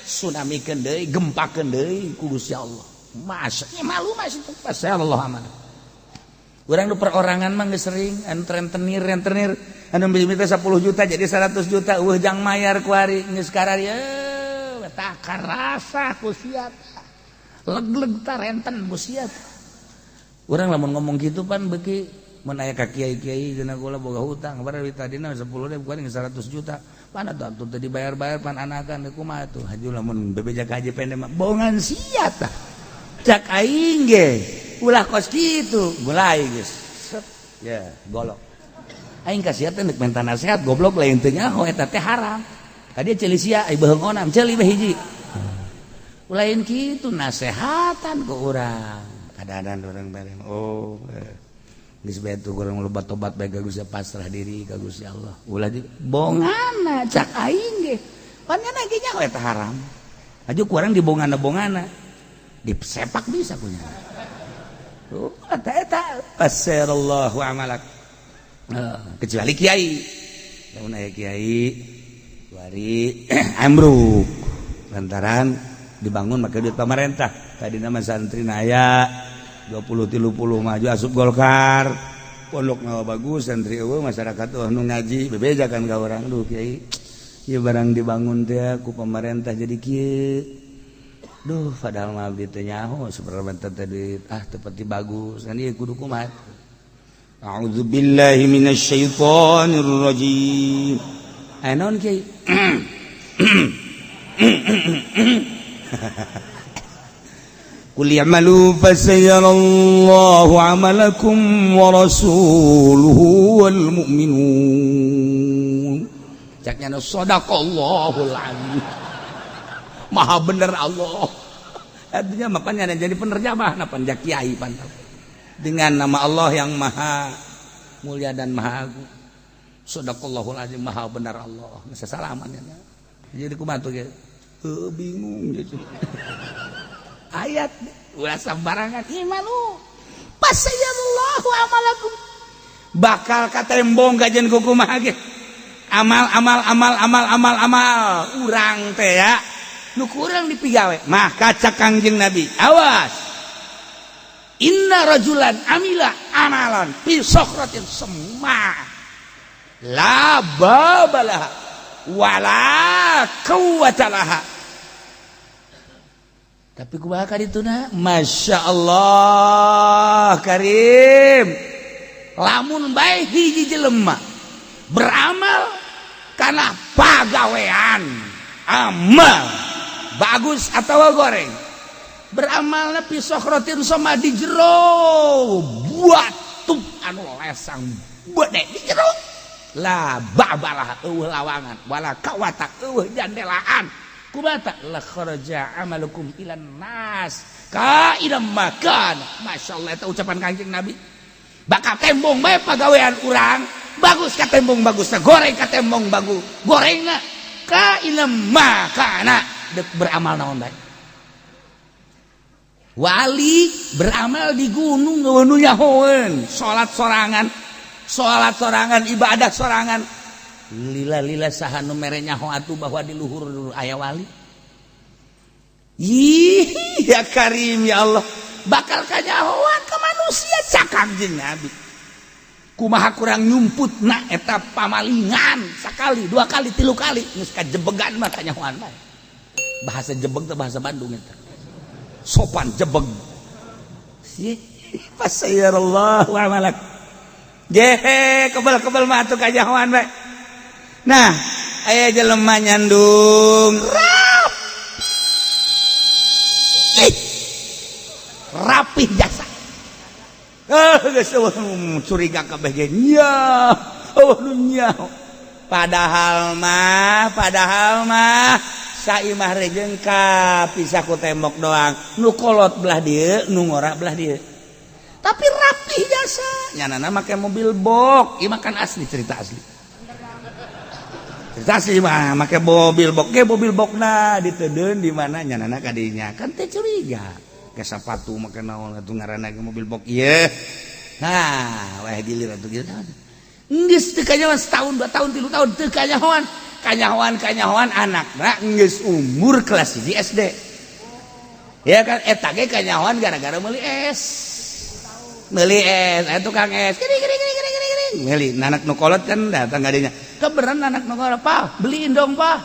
tsunami keun deui, gempakeun deui ku Gusti Allah. Masa malu masih pas Allah aman. Urang nu perorangan mah geus sering anu rentenir, rentenir anu minta 10 juta jadi 100 juta, eueuh jang mayar kuari geus kararieu tah karasa ku sia, leg-leg ta renten ku sia. Urang lamun ngomong gitu pan beuki mun aya ka kiai-kiai, dina kula boga hutang, kabar tadina 10 ribu kuari 100 juta. Mana tuh tadi bayar-bayar pan anakan kumaha tuh haji, lamun bebeja ka haji pendek mah bongan sia tah. Cak aing ge ulah kos kitu, mulai geus set ya golok aing ka sia teh nek minta nasihat, goblok. Lain teu nyaho eta teh haram ka dia, ceuli sia ai beuheung onam ceuli we hiji. Lain kitu nasehatan ke urang, kadang-kadang orang bareng, oh geus bae tuh urang loba tobat bae ka Gusti, pasrah diri ka Gusti Allah, ulah di bongana. Cak aing ge pan nya ge nyaho eta haram, aju kurang dibongana-bongana disepak bisa punya. Oh, eta eta fasayarallahu amalak. Kecuali kiai, lamun aya kiai wari ambruk lantaran dibangun make duit pemerintah, tadi nama santri aya 20 30 maju asup Golkar, pondok ngawa bagus, santri eueuh, masyarakat eueuh nu ngaji, bebeja kan ka urang, "Duh kiai, ieu barang dibangun teh ku pemerintah jadi kieu. Duh, padahal mah abdi teh nyaho sebenarnya teh duit ah teu pati bagus kan, ieu kudu kumaha?" A'udzubillahi minasyaitonir rajim. Aya naon, kiai? Qul i'malu fasayarallahu 'amalakum wa rasuluhu wal mu'minun. Caknya sadaqallahul azim. Maha bener Allah. Artinya makanya jadi penerjemah nah panjak kiai pantau. Dengan nama Allah yang maha mulia dan maha agung. Sadaqallahul azim, maha benar Allah. Sesalaman ya. Jadi kumaha tuh ge? Bingung gitu. Ayat ulah sembarangan imalu. Fasayarallahu amalakum. Bakal katembong kajian kumaha ge. Amal amal amal amal amal amal urang teh ya. Nu kurang dipigawe mah kaca Kangjeng Nabi, awas, inna rajulan amila amalan fi sokhratin semma la babalaha wala quwwata laha, tapi kumaha kadituna? Masya Allah Karim, lamun bae hiji jelema beramal karena pagawean, amal bagus atau goreng, beramalnya fi sokhrotin sama di jero batu anu lesang bede, di jero la babalah, eueuh lawangan, wala kawata, eueuh jandelaan, kubata la kharaja amalukum ilan nas ka ilam makan. Masya Allah, eta ucapan Kanjeng Nabi, bakal tembong bae pagawean urang, bagus ka tembong bagus, goreng ka tembong bagus gorengna, ka ilam makana dek beramal naon bae. Wali beramal di gunung nu nyahoeun, salat sorangan, salat sorangan, ibadah sorangan, lila-lila saha nu mere nyaho atuh bahwa di luhur aya wali? Ih ya Karim, ya Allah, bakal kanyahoan ke manusia. Cak Kangjeng Nabi, kumaha kurang nyumput na eta pamalingan sekali, dua kali, tilu kali, geus kajebegan mah kanyahoan bae. Bahasa jebeg teh bahasa Bandung eta sopan, jebeg sih. Fasayarallahu amalak gehe kebel-kebel mah atuh kanyahoan bae. Nah, aya jelema nyandung rapi rapih jasa, eh geus curiga kabeh ge nya, oh nya, padahal mah saimah rejengka pisah ku tembok doang, nu kolot belah dieu, nu ngora belah dieu, tapi rapih jasa nyanana make mobil bok. Ieu mah kan asli, cerita asli, cerita asli mah make mobil bok ge, mobil bokna ditedeun di mana nyanana kadinya kan teh curiga ke sepatu make naon atuh ngaranna ge mobil bok ieu. Nah, wah gilir atuh gitu, geus teu kanyahoan setahun, 2 tahun, 3 tahun teu kanyahoan, kanyahoan kanyahoan anakna geus umur kelas 1 SD ya kan. Eta ge kanyahoan gara-gara meuli es, meuli es aya tukang es gini gini gini gini gini gini, meuli anak nu kolot kan datang kadinya keberan anak nu kolot, "Pak, beliin dong, Pak."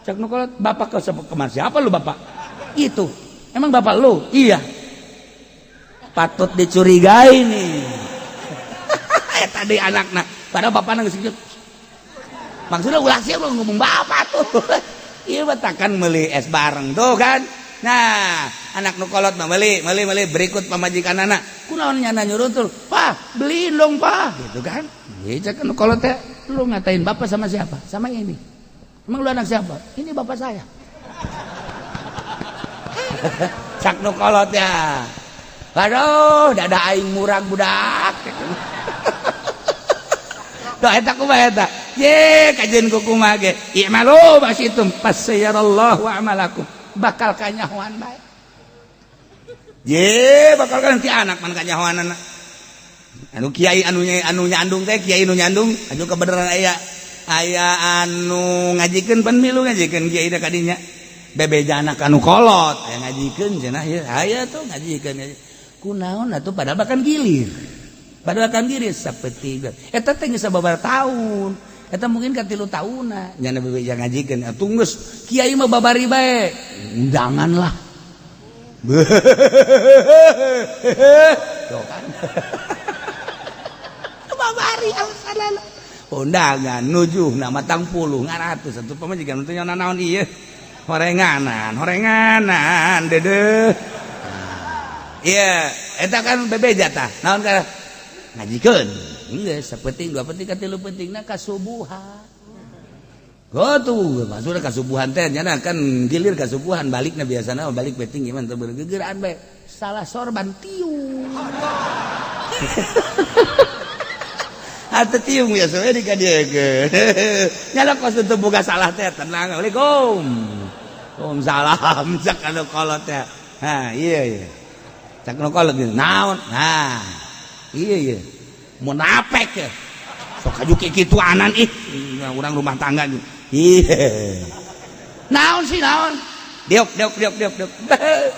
Cak nu kolot, "Bapak ke kemana? Siapa lu bapak itu? Emang bapak lu?" "Iya." Patut dicurigai nih tadi anakna, padahal bapak nangis gitu. Maksudnya ulah sia ngomong bapak tuh. Ieu mah takkan meuli es bareng tuh kan. Nah, anak nu kolot mah meuli, meuli, meuli berikut pamajikan anak. Kunaon nyana nyuruntul? Pak, beliin dong, Pak. Gitu kan. Ieu cek nu kolot teh, lu ngatain bapak sama siapa? Sama ini. Emang lu anak siapa? Ini bapak saya. Cak nu kolot ya. Aduh, dada aing murag budak. Tuh eta kumaha eta? Ye, kajian kumaha ge. I'malu masitum fasayarallahu a'malakum. Bakal kanyahoan bae. Ye, bakal kan ti anak man kanyahoanana. Anu kiai anu anu nyandung teh kiai nu nyandung anu kebenaran aya aya anu ngajikeun pan milu ngajikeun kiai da kadinya. Bebeja anak anu kolot aya ngajikeun cenah ieu aya tuh ngajikeun. Kunaon atuh padahal bahkan gilir. Padahal kan gilir sapeting. Eta teh geus sababaraha tahun. Eta mungkin ka 3 taunna nyana bebeja ngajikeun. Atuh geus kiai mah babari bae. Undangan lah. Tuh kan. Babari alasanana. Undangan nujuh na matang puluh ngaratus atuh pamajikan teh naon ieu. Horenganan, horenganan dedeh. Iya, eta kan bebeja tah. Naon ka ngajikeun. Geus sapenting dua penting ka tilu pentingna kasubuhan. Go tuh, maksudna kasubuhan teh nyana kan gilir kasubuhan balikna biasana balik penting gimana teu gegeuraan bae. Salah sorban tiung. Atuh tiung biasa we di ka dieu ge. Nyana kos teu boga salah teh tenang. Assalamualaikum. Waalaikumsalam cak anu kolot teh. Ha, iya iya. Cak anu kolot gitu. Naon? Nah. Iya iya. Munafik ya. Sok aju kikituanan ih urang rumah tangga gitu. Iya. Naon sih naon? Diuk diuk diuk diuk diuk.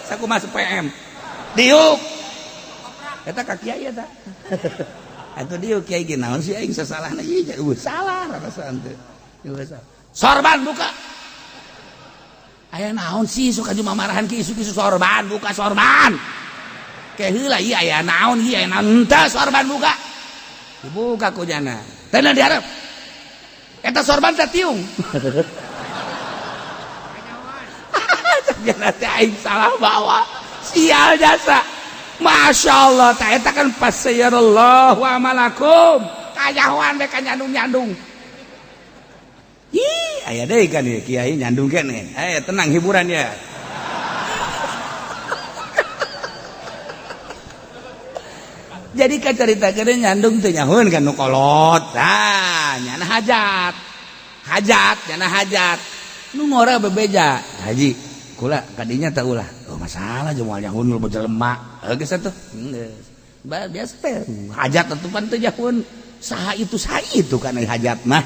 Saku masuk PM. Diuk. Eta ka kiai eta. Atuh diuk kiai ge naon sih aing sasalahna ieu salah rasaan teh. Sorban buka. Aya naon sih sok aju mamarahan ki isu-isu sorban buka sorban. Ke heula ieu aya naon ieu aya naon henteu sorban buka. Dibuka ku jana. Teu diharap. Eta sorban teh tiung. Jana teh aing salah bawa. Sial jasa. Masya Allah tah eta kan fasayarallahu amalakum. Kayahoan we ka nyandung-nyandung. Ih, aya deui kan ieu kiai nyandung keneh. Eh, tenang hiburan ya. Jadi kacarita gede nyandung teu nyahoeun kan nu kolot. Tah, nyana hajat. Hajat, nyana hajat. Nu ngora bebeja. Haji, kula kadinya teh ulah. Oh, masalah jeung moal nyahoeun lu jelema. Heuh geus atuh. Geus. Biasa teh hajat atuh pan teu nyahoeun. Saha itu kan hajat mah.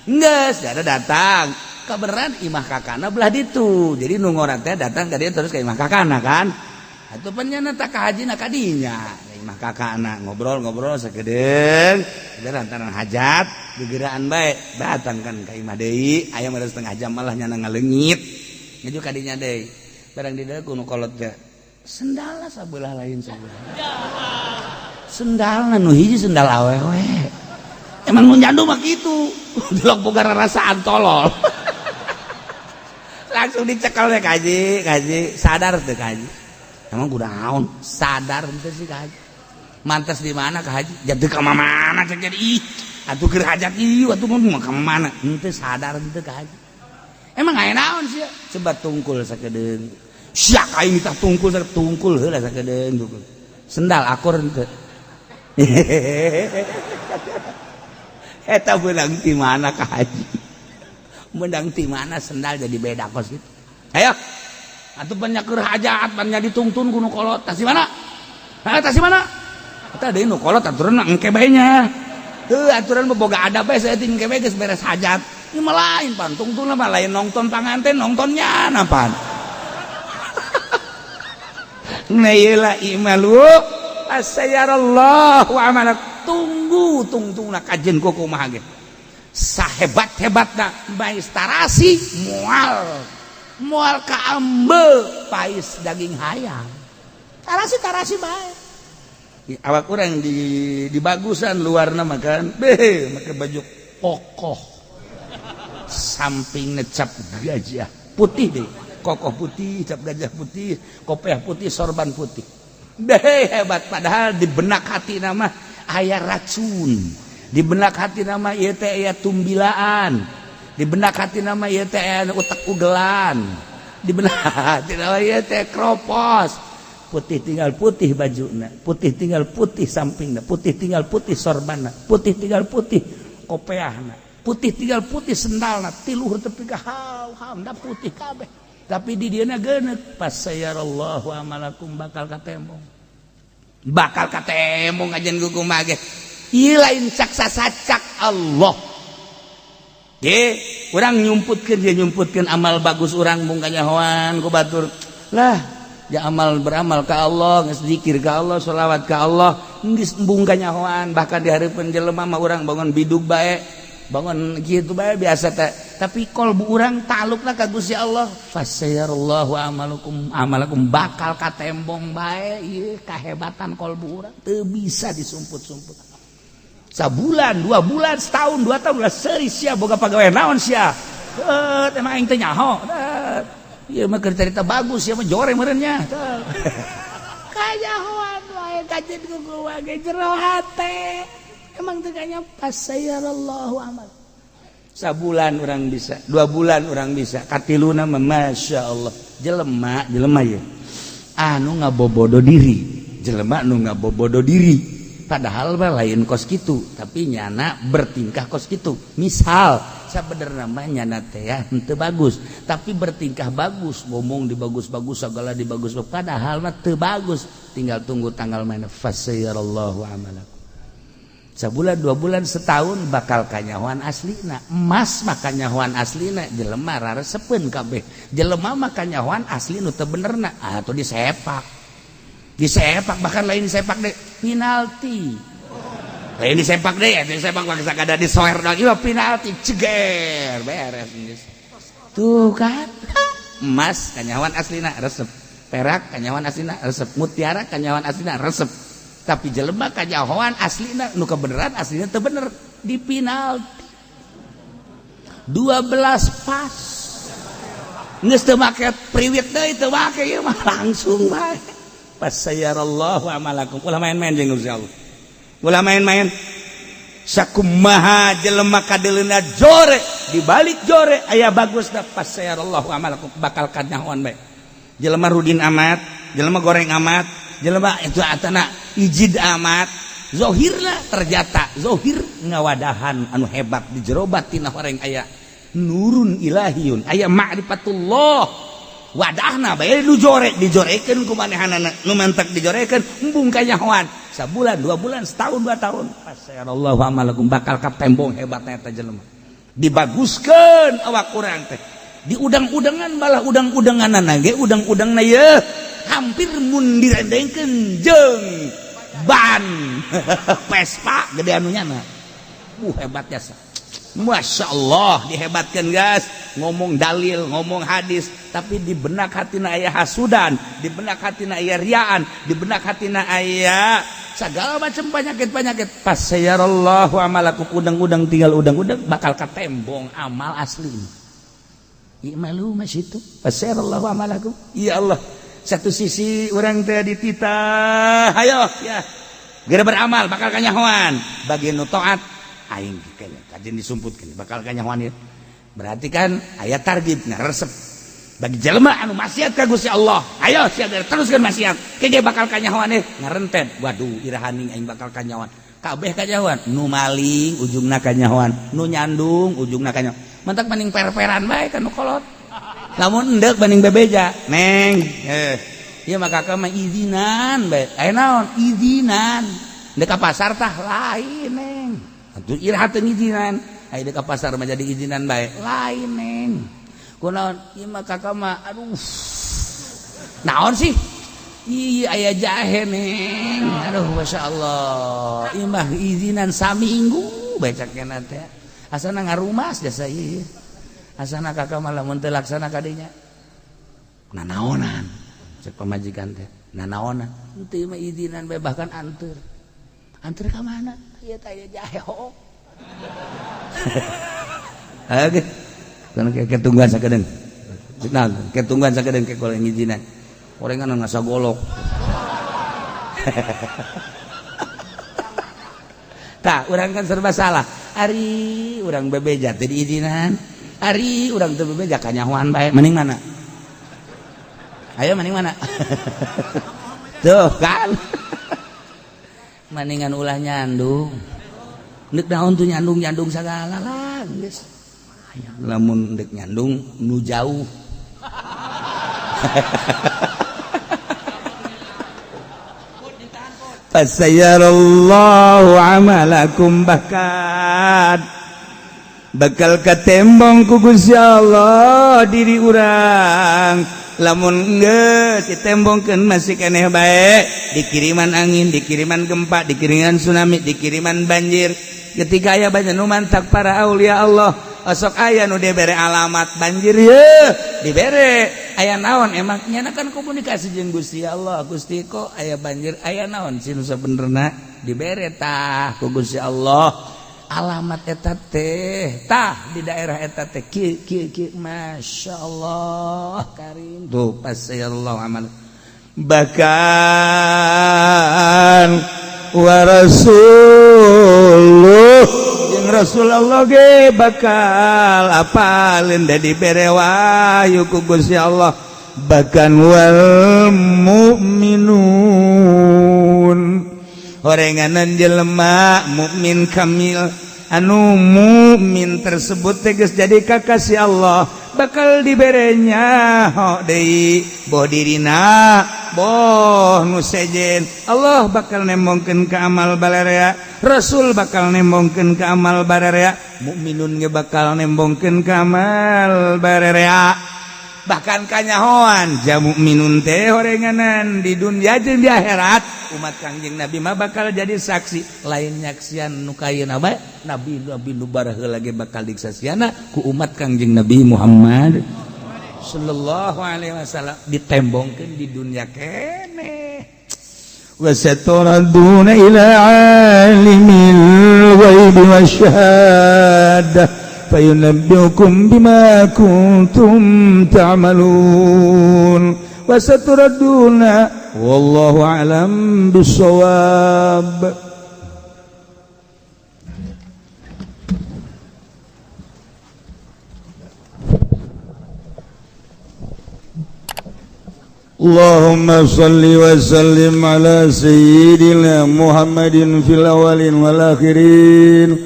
Geus, ada datang. Kabeneran imah kakana belah ditu. Jadi nu ngora teh datang ka dieu terus ka imah kakana kan. Atuh pan nyana tah ka hajina kadinya. Imah kakana ngobrol-ngobrol sakedeung lantaran hajat gegeraan bae datang kan ka imah deui aya mah setengah jam malah nyana ngaleungit ngaju ka dinya deui barang di dieu ku nu kolot teh sendalna sabelah lain sabelah sendalna nu hiji sendal awewe emang nu nyandu mah kitu delok boga rarasaan tolol langsung dicekel we kaji kaji sadar teu kaji emang kunaon sadar teu sih kaji mantas di mana ka haji jadi ka mana cek jadi ih atuh keur hajat ieu atuh mah ka mana henteu sadar henteu ka haji emang aya naon sia coba tungkul sakedeung sia aing tah tungkul tungkul heula sakedeung tungkul sendal akur henteu eta beunang ti mana ka haji meunang ti mana sendal jadi beda kos kitu ayo atuh banyak keur hajat banyak ditungtun ku nu kolot tas di mana ha tas di mana eta deui nu kolot aturan engke bae nya heuh aturan mah boga adab bae saeutik engke bae geus beres hajat ieu mah lain pan tungtun mah lain nongton panganten nongtonnya napan nah ieu lah imalu asayarallahu amalak tunggu tungtungna kajen ku kumaha ge sahebat-hebatna bae tarasi moal moal kaambe pais daging hayam tarasi tarasi bae awak urang di bagusan luarna makan beh make baju kokoh. Samping cap gajah putih deh, kokoh putih, cap gajah putih, kopiah putih, sorban putih deh, hebat. Padahal di benak hati nama aya racun, di benak hati nama ieu teh aya tumbilaan, di benak hati nama ieu teh aya utek ugelan, di benak hati nama ieu teh kropos. Putih tinggal putih bajuna, putih tinggal putih sampingna, putih tinggal putih sorbanna, putih tinggal putih kopeahna, putih tinggal putih sendalna, tiluhur tepi ka haw da putih kabeh. Tapi di dieuna geuneuk. Fasayarallahu amalakum, bakal katembong, bakal katembong ajen kumaha ge. Ieu lain cak sasacak Allah ge, urang nyumputkeun dia, nyumputkeun amal bagus urang mung kanyahoan ku batur lah. Ya amal beramal ka Allah, geus zikir ka Allah, sholawat ka Allah, geus embung kanyahoan. Bahkan di hareupeun jelema mah urang bangun bidug bae, bangun kitu bae biasa teh, tapi kolbu urang talukna ka Gusti Allah. Fasayarallahu amalukum amalakum, bakal katembong bae ieu kahebatan kolbu urang, teu bisa disumput-sumput. Sabulan, 2 bulan, setahun, 2 tahun lah, seuri sia boga pagawe naon sia? Emang aing teh nyaho. Ieu mah keur carita bagus, ieu mah jore meureun nya. Kanyahoan wae kajeun ku ge jero hate. Emang teu kanya fasayarallahu amal. Sabulan orang bisa, 2 bulan orang bisa, katiluna mah masya Allah. Jelema, jelema ya. Anu ngabobodo diri, jelema anu ngabobodo diri. Padahal mah lain kos kitu, tapi nyana bertingkah kos kitu. Misal sabenerna mah nyana teh ya henteu bagus, tapi bertingkah bagus, ngomong di bagus-bagus, segala di bagus, padahal mah teu bagus. Tinggal tunggu tanggal mana. Fasayarallahu amalakum. Sebulan, 2 bulan, setahun bakal kanyahoan aslina. Emas mah kanyahoan aslina, jelema raresepeun kabeh. Jelema mah kanyahoan asli nu teu benerna atau disepak, disepak, bahkan lain disepak deh, penalti. Lain disepak deh ya, disepak bangsa kada disoer dong, ieu penalti, ceger, beres geus. Tuh kan, emas kanyahoan aslina resep, perak kanyahoan aslina resep, mutiara kanyahoan aslina resep, tapi jelema kanyahoan aslina nu kebenaran aslina teu bener, di penalti 12 pas. Geus teu make priwit deui, teu make ieu mah, langsung bae. Fasayarallahu amalakum. Ulah main-main jeung Gusti Allah, ulah main-main. Sakumaha jelema kadeleuna jore, di balik jore aya bagus da. Fasayarallahu amalakum, bakal kanyahoan bae. Jelema rudin amat, jelema goreng amat, jelema itu atana ijid amat, zohirna ternyata zohir ngawadahan anu hebat, di jero batin horeng aya nurun ilahiyun, aya ma'rifatullah. Wadahna bae nu jore dijorekeun ku manehanana, nu mantak dijorekeun, embung kanyahoan. Sabulan, 2 bulan, setahun, 2 tahun, fasayarallahu amalakum, bakal katembong hebatna eta jelema. Dibaguskeun awak urang teh, di udang-udangan, malah udang-udanganana ge udang-udangna ye hampir mun direndengkeun jeung ban Vespa gede anu nyana. Hebat jasa. Masya Allah, dihebatkan guys, ngomong dalil, ngomong hadis, tapi di benak hatina aya hasudan, di benak hatina aya riaan, di benak hatina aya segala macam penyakit-penyakit. Fasayarallahu amalakum, udang-udang tinggal udang-udang, bakal katembong amal asli. I'malu masyitu fasayarallahu amalakum. Ya Allah, satu sisi orang teh dititah, ayo ya geura beramal bakal kanyahoan. Bagi nu taat aing kajen disumputkeun bakal kanyahoan ieu. Berarti kan aya target resep. Bagi jelema anu maksiat ka Gusti Allah, ayo sia teruskeun maksiat ke bakal kanyahoan ieu, ngarentet. Waduh, irahaning aing bakal kanyahoan? Kabeh kanyahoan, nu maling ujungna kanyahoan, nu nyandung ujungna kanyahoan. Mantak mending per-peran bae ka nu kolot, lamun endek banding bebeja, neng, ieu mah kakak mah izinan bae. Aya naon izinan? Dek ka pasar tah. Lain, neng, atuh iraha teu ngizinan? Aya dek ka pasar mah jadi izinan bae. Lain, neng, kunaon? Ieu mah kakak mah, aduh, naon sih? Iya, aya jahe, neng. Aduh, masya Allah, ieu mah izinan saminggu bae cak teh. Asana ngarumas jasa ieu. Asana kakak malah mun teu laksana kadinya nanaonan, cek pamajikan teh nanaonan. Henteu mah izinan bae, bahkan anteur. Anteur ka mana? Ieu teh aya jahe ho. Oke. Kan ke tungguan sakedeung. Nah, ke tungguan sakedeung ke kalau ngijinan. Orengan ngasa golok. Tah, urang kan serba salah. Ari urang bebeja teu diizinan. Ari urang teu bebeja kanyahoan bae. Mending mana? Ayo mending mana? Tuh kan. Mendingan ulah nyandung. Nek naon tuh nyandung-nyandung sagala lah geus. Lamun dek nyandung nu jauh. Fasayarallahu amalakum, bahkan bakal katembong ku Gusti Allah diri urang. Lamun geus ditembongkeun masih keneh bae, dikiriman angin, dikiriman gempa, dikiriman tsunami, dikiriman banjir. Ketika aya banyak nu mantak para aulia Allah, osok aya nu dibere alamat banjir ye, dibere aya naon emang nyana kan komunikasi jeung Gusti Allah. Gusti kok aya banjir, aya naon sih nu sabenerna dibere tah ku Gusti Allah alamat eta teh, tah di daerah eta teh kieu kieu kieu, masyaallah karim. Tuh pasayallahu amal bahkan wa rasuluh jeung Rasulullah ge bakal apalin da dibere wahyu ku Gusti Allah, bahkan wal mukminun horenganan jelema mukmin kamil anu mukmin tersebut teh geus jadi kakasih Allah, bakal diberenya ho deui boh dirina boh nu sejen. Allah bakal nembongkeun ka amal balarea, Rasul bakal nembongkeun ka amal balarea, mukminun ge bakal nembongkeun ka amal balarea. Bahkan kanyahoan ja mukminun teh horenganan di dunia jeung di akhirat umat Kangjeng Nabi mah bakal jadi saksi, lain nyaksian nu kayeuna bae, nabi nabi nu baraheula ge bakal disaksiana ku umat Kangjeng Nabi Muhammad sallallahu alaihi wasallam, ditembongkeun di dunia keneh. Wasaturaduna ila alimil ghaibi wasyahadah fayunabbiukum bima kuntum ta'malun wasaturaduna wallahu a'lam bissawab. Allahumma salli wa sallim ala sayyidina Muhammadin fil awwalin wal akhirin,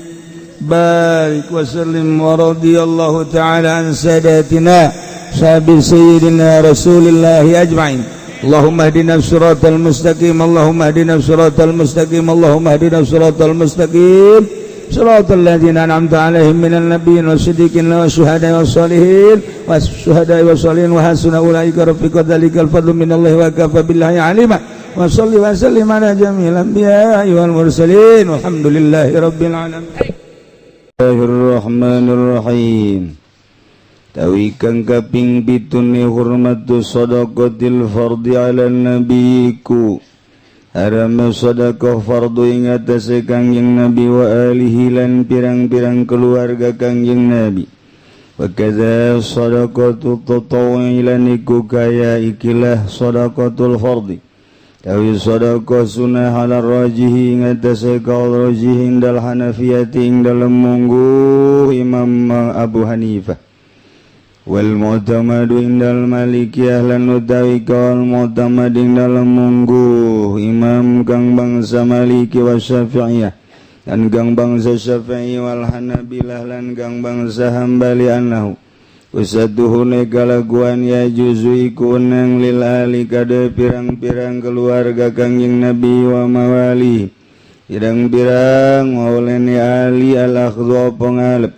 barik wa sallim wa radiyallahu ta'ala an sadatina sahabi sayyidina Rasulillahi ajma'in. Allahumma hdina siratal mustaqim, Allahumma hdina siratal mustaqim, Allahumma hdina siratal mustaqim, siratal ladzina an'amta 'alaihim minan nabiyyin wasiddiqin wasyuhada'i wassalihin wasyuhada'i wassalihin wa hasuna ulaika rafiqa dzalikal fadlu minallahi wa kafa billahi 'alima. Wa shalli wa sallim ala jami'il anbiya'i wal mursalin walhamdulillahi rabbil alamin. Bismillahirrahmanirrahim. Tawi kang kaping pitune hurmatu shadaqatil fardhi 'ala nabiyiku haram sedekah fardu ing atase Kangjeng Nabi wa alihi lan pirang-pirang keluarga Kangjeng Nabi. Wa kadza shadaqatu tatawwu'i lan iku kaya ikilah shadaqatul fardhi. Tawi sedekah sunah ala rajihi ing atase kaul rajih indal Hanafiyati ing dalem mungguh Imam Abu Hanifah. Wal mu'tamadu indal Malikiyah lan utawi kaul mu'tamad ing dalem mungguh Imam kang bangsa Maliki wa Syafi'iyah dan kang bangsa Syafi'i wal Hanabilah lan kang bangsa Hambali annahu usaduhune kalaguan ya juzu iku nang lil ahli kade pirang-pirang keluarga Kangjeng Nabi wa mawali pirang-pirang maulani ahli al akhdhu pangalep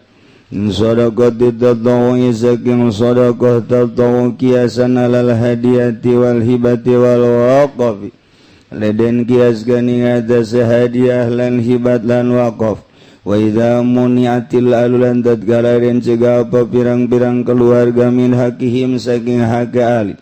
sadaqah tatawwi saking sadaqah tatawwu kiasan alal hadiyati wal hibati wal waqaf leden kias gani ngatas hadiah lan hibat lan waqaf. Wa idza muniatil alulan tatkala den cegah apa pirang-pirang keluarga min hakihim saking hak ali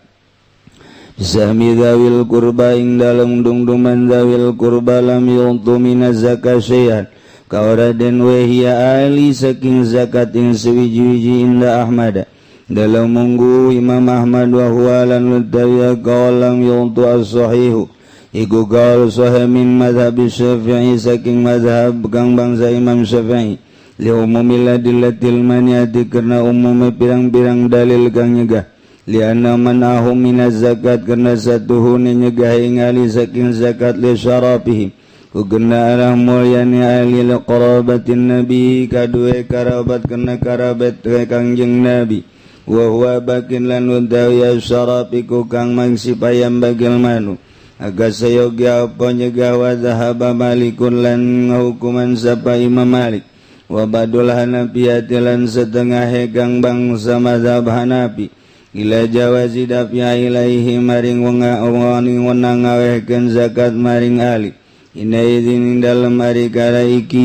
sahmi dzawil qurba ing dalem dungduman dzawil qurba lam yuntu minaz zakat syai'an Ka den wahia ali saking zakat ing sewiji-wiji inda Ahmad dalam munggu Imam Ahmad wa huwa lan utawi qalam yuntu as-sahihu iku qaul sahih min mazhab Syafi'i saking mazhab kang bangsa Imam Syafi'i li umumil adillatil maniati karena umume pirang-pirang dalil kang nyegah lianna manahum minaz zakat karena satuhune nyegah ing ali saking zakat li syarafihim ku kena arah mulyane ahli qarabatin nabi kadue karabat kena karabat Kangjeng Nabi wa huwa bakin lan utawi syarafiku kang mangsipayam bagil manu aga sayogi apa nyegah wa zahaba Malikun lan hukuman sapa Imam Malik wa badul Hanafiyati lan setengah kang bangsa mazhab Hanafi ila jawazi dafya ilaihi maring wong wenang ngawehkeun zakat maring ali ina izin dalam ari kala iki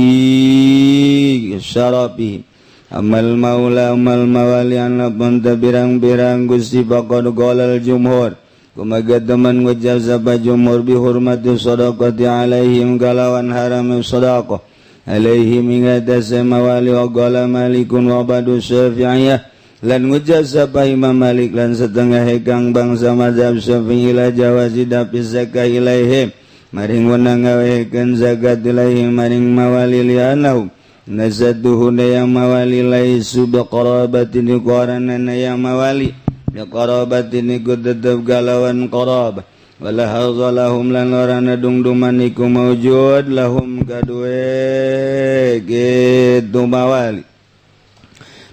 syarafi amal maula amal mawali anapun pirang-pirang Gusti faqad qalal jumhur kumaga teman ngucap sapa jumhur bi hurmati shadaqati alaihim kalawan haram shadaqah alaihim ing atase mawali wa qala Malikun wa badu Syafi'iyah lan ngucap sapa Imam Malik lan setengah kang bangsa mazhab Syafi'i la jawazi dafi zakah ilaihim maring wenang ngawehkeun zakat ilaihim maring mawali li'annahum nasaduhuna yang mawali laisu biqarabatin qaranana yang mawali biqarabatin iku tetep galawan qarabah wala hadza lahum lan orana dungduman iku maujud lahum kadue kitu mawali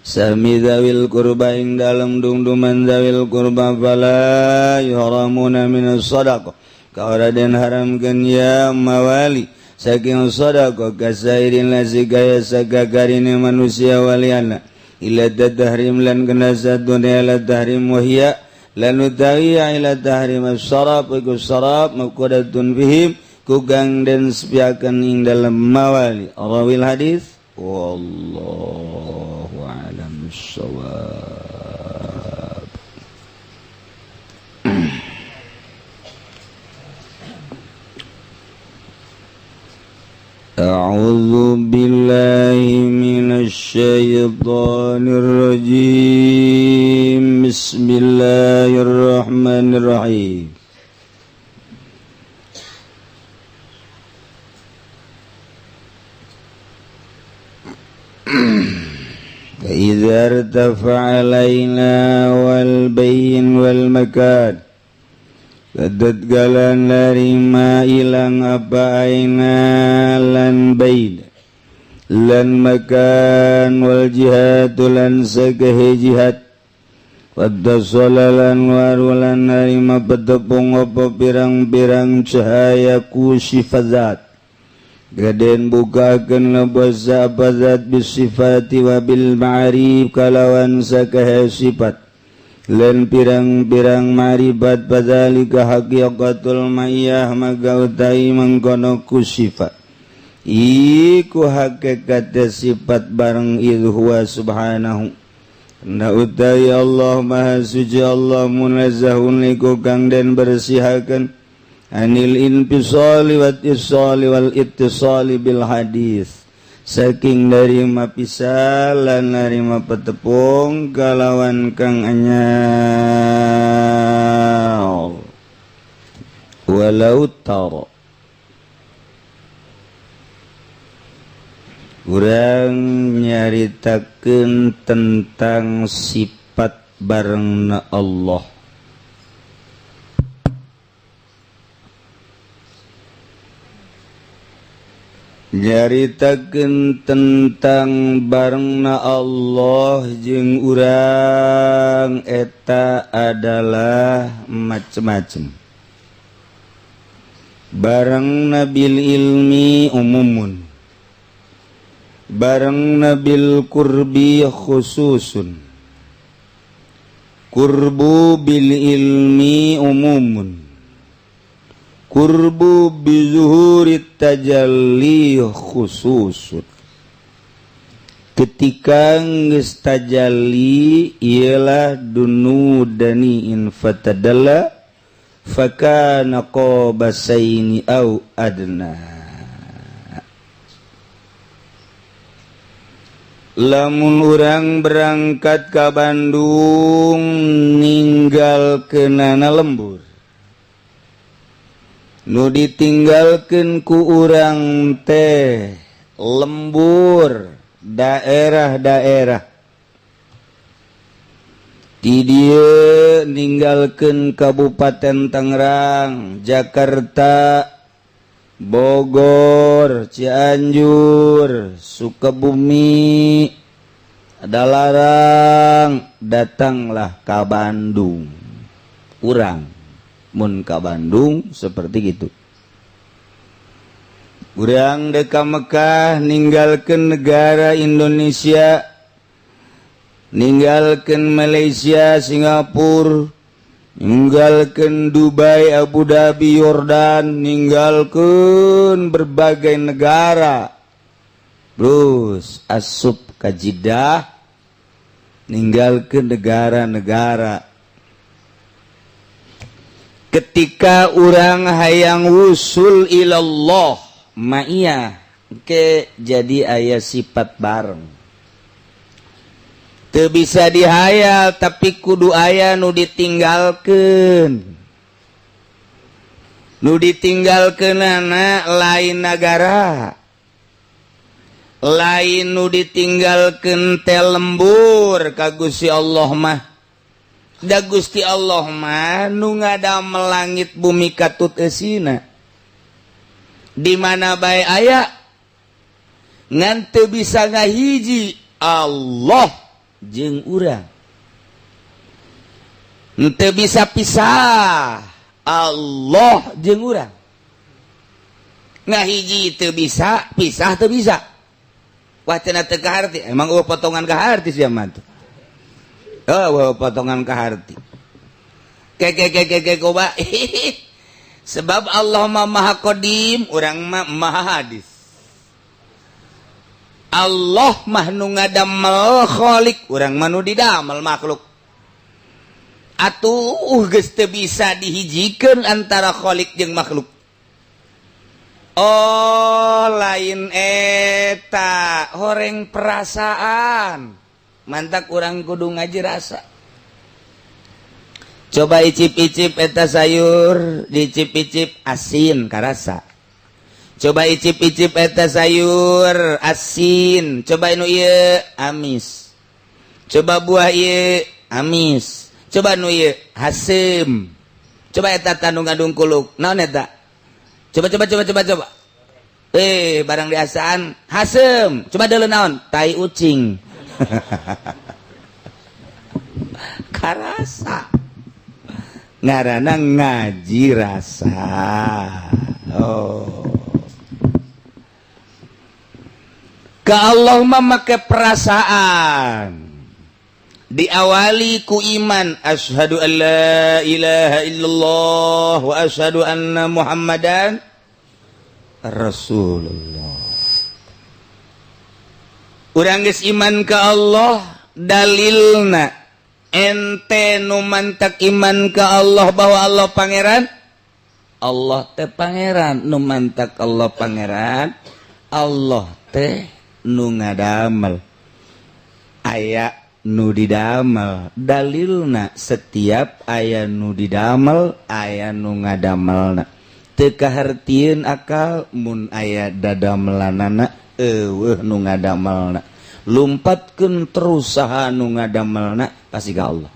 sami zawil qurba ing dalem dungduman zawil qurba fala yuhramuna minas sadaqah kaora den haramkeun ya mawali saking sadaqah kasairin lazi gaya sagagarine manusia waliana ila tahrim lan kena dunia ila tahrim wahia lan utawi ila tahrim as-sarab iku sarab maqadatun bihim kugang den sepiakan ing dalem mawali rawil hadis wallahu a'lam bissawab. A'udzu billahi minasy syaithanir rajim. Bismillahirrahmanirrahim. Idza irtafa'a alaina wal bayn wal makan Kadat galan narima ilang apa aina lan bain lan makan wal jihad lan sagahe jihad wadda lan warulan narima petepung apa pirang-pirang cahaya ku sifat zat gaden bukakeun lebasa apa zat bisifati wa bil ma'rif kalawan sagahe sifat lan pirang-pirang maribat padzalika haqiqatul mayyah maka utai mengkono ku sifat iku hakikat sifat bareng idh huwa subhanahu na utai Allah maha suci Allah munazzahun iku kang den bersihakeun anil infisali wat isali wal ittisali bil hadis saking narima pisah lan narima petepung kalawan kang anyar walau tara urang nyaritakeun tentang sifat barengna Allah. Nyaritakeun tentang barengna Allah jeung urang eta adalah macem-macem. Barengna bil ilmi umumun, barengna bil qurbi khususun, qurbu bil ilmi umumun, qurbu bizuhurit tajalli khususun. Ketika geus tajalli ialah dunudani in fatadalla fakana qabasaini au adna. Lamun urang berangkat ka Bandung, ninggalkeunana lembur, nu ditinggalkeun ku urang teh lembur daerah-daerah. Di dieu ninggalkeun Kabupaten Tangerang, Jakarta, Bogor, Cianjur, Sukabumi, Padalarang, datanglah ke Bandung. Urang mun ka Bandung seperti gitu. Urang dek ka Mekah, ninggalkan negara Indonesia, ninggalkan Malaysia, Singapura, ninggalkan Dubai, Abu Dhabi, Yordan, ninggalkan berbagai negara, terus asup ka Jeddah, ninggalkan negara-negara. Ketika urang hayang wusul ilallah ma'iyah ke, jadi aya sifat bareng. Teu bisa dihayal, tapi kudu aya nu ditinggalkan. Nu ditinggalkan anak lain negara lain, nu ditinggalkan teh lembur ka Gusti Allah mah. Da Gusti Allah mah nu ngadamel langit bumi katut esina, di mana bae aya, ngan teu bisa ngahiji Allah jeung urang, henteu bisa pisah Allah jeung urang. Ngahiji teu bisa, pisah teu bisa. Wah, cenah teu kaharti. Emang euweuh potongan kaharti sia mah tuh? Oh, potongan kaharti. Ke ke ke ke ke coba. Sebab Allah mah Maha Qadim, urang mah Maha Hadis. Allah mah nu ngadamel khalik, urang mah nu didamel makhluk. Atuh geus teu bisa dihijikeun antara khalik jeung makhluk. Oh, lain eta, horeng perasaan. Mantak urang kudu ngaji rasa. Coba icip-icip eta sayur, dicip-icip asin, karasa. Coba icip-icip eta sayur asin, coba nu ieu amis. Coba buah ieu amis, coba nu ieu haseum. Coba eta tandung gadung kuluk, naon eta? Coba, coba, coba, coba, coba. Eh, barang diasaan haseum, coba deuleu, naon? Tai ucing. Karasa. Ngaranna ngaji rasa. Oh, ke Allah memakai perasaan, diawali ku iman, asyhadu an la ilaha illallah wa asyhadu anna Muhammadan Rasulullah. Urang geus iman ke Allah, dalilna ente nu mantak iman ke Allah bahwa Allah pangeran. Allah teh pangeran, nu mantak Allah pangeran, Allah teh nu ngadamel, aya nu didamel. Dalilna setiap aya nu didamel, aya nu ngadamelna. Teu kahartieun akal mun aya dadamelanana, euweuh nu ngadamelna. Lumpatkeun terus saha nu ngadamelna, pasti ka Allah.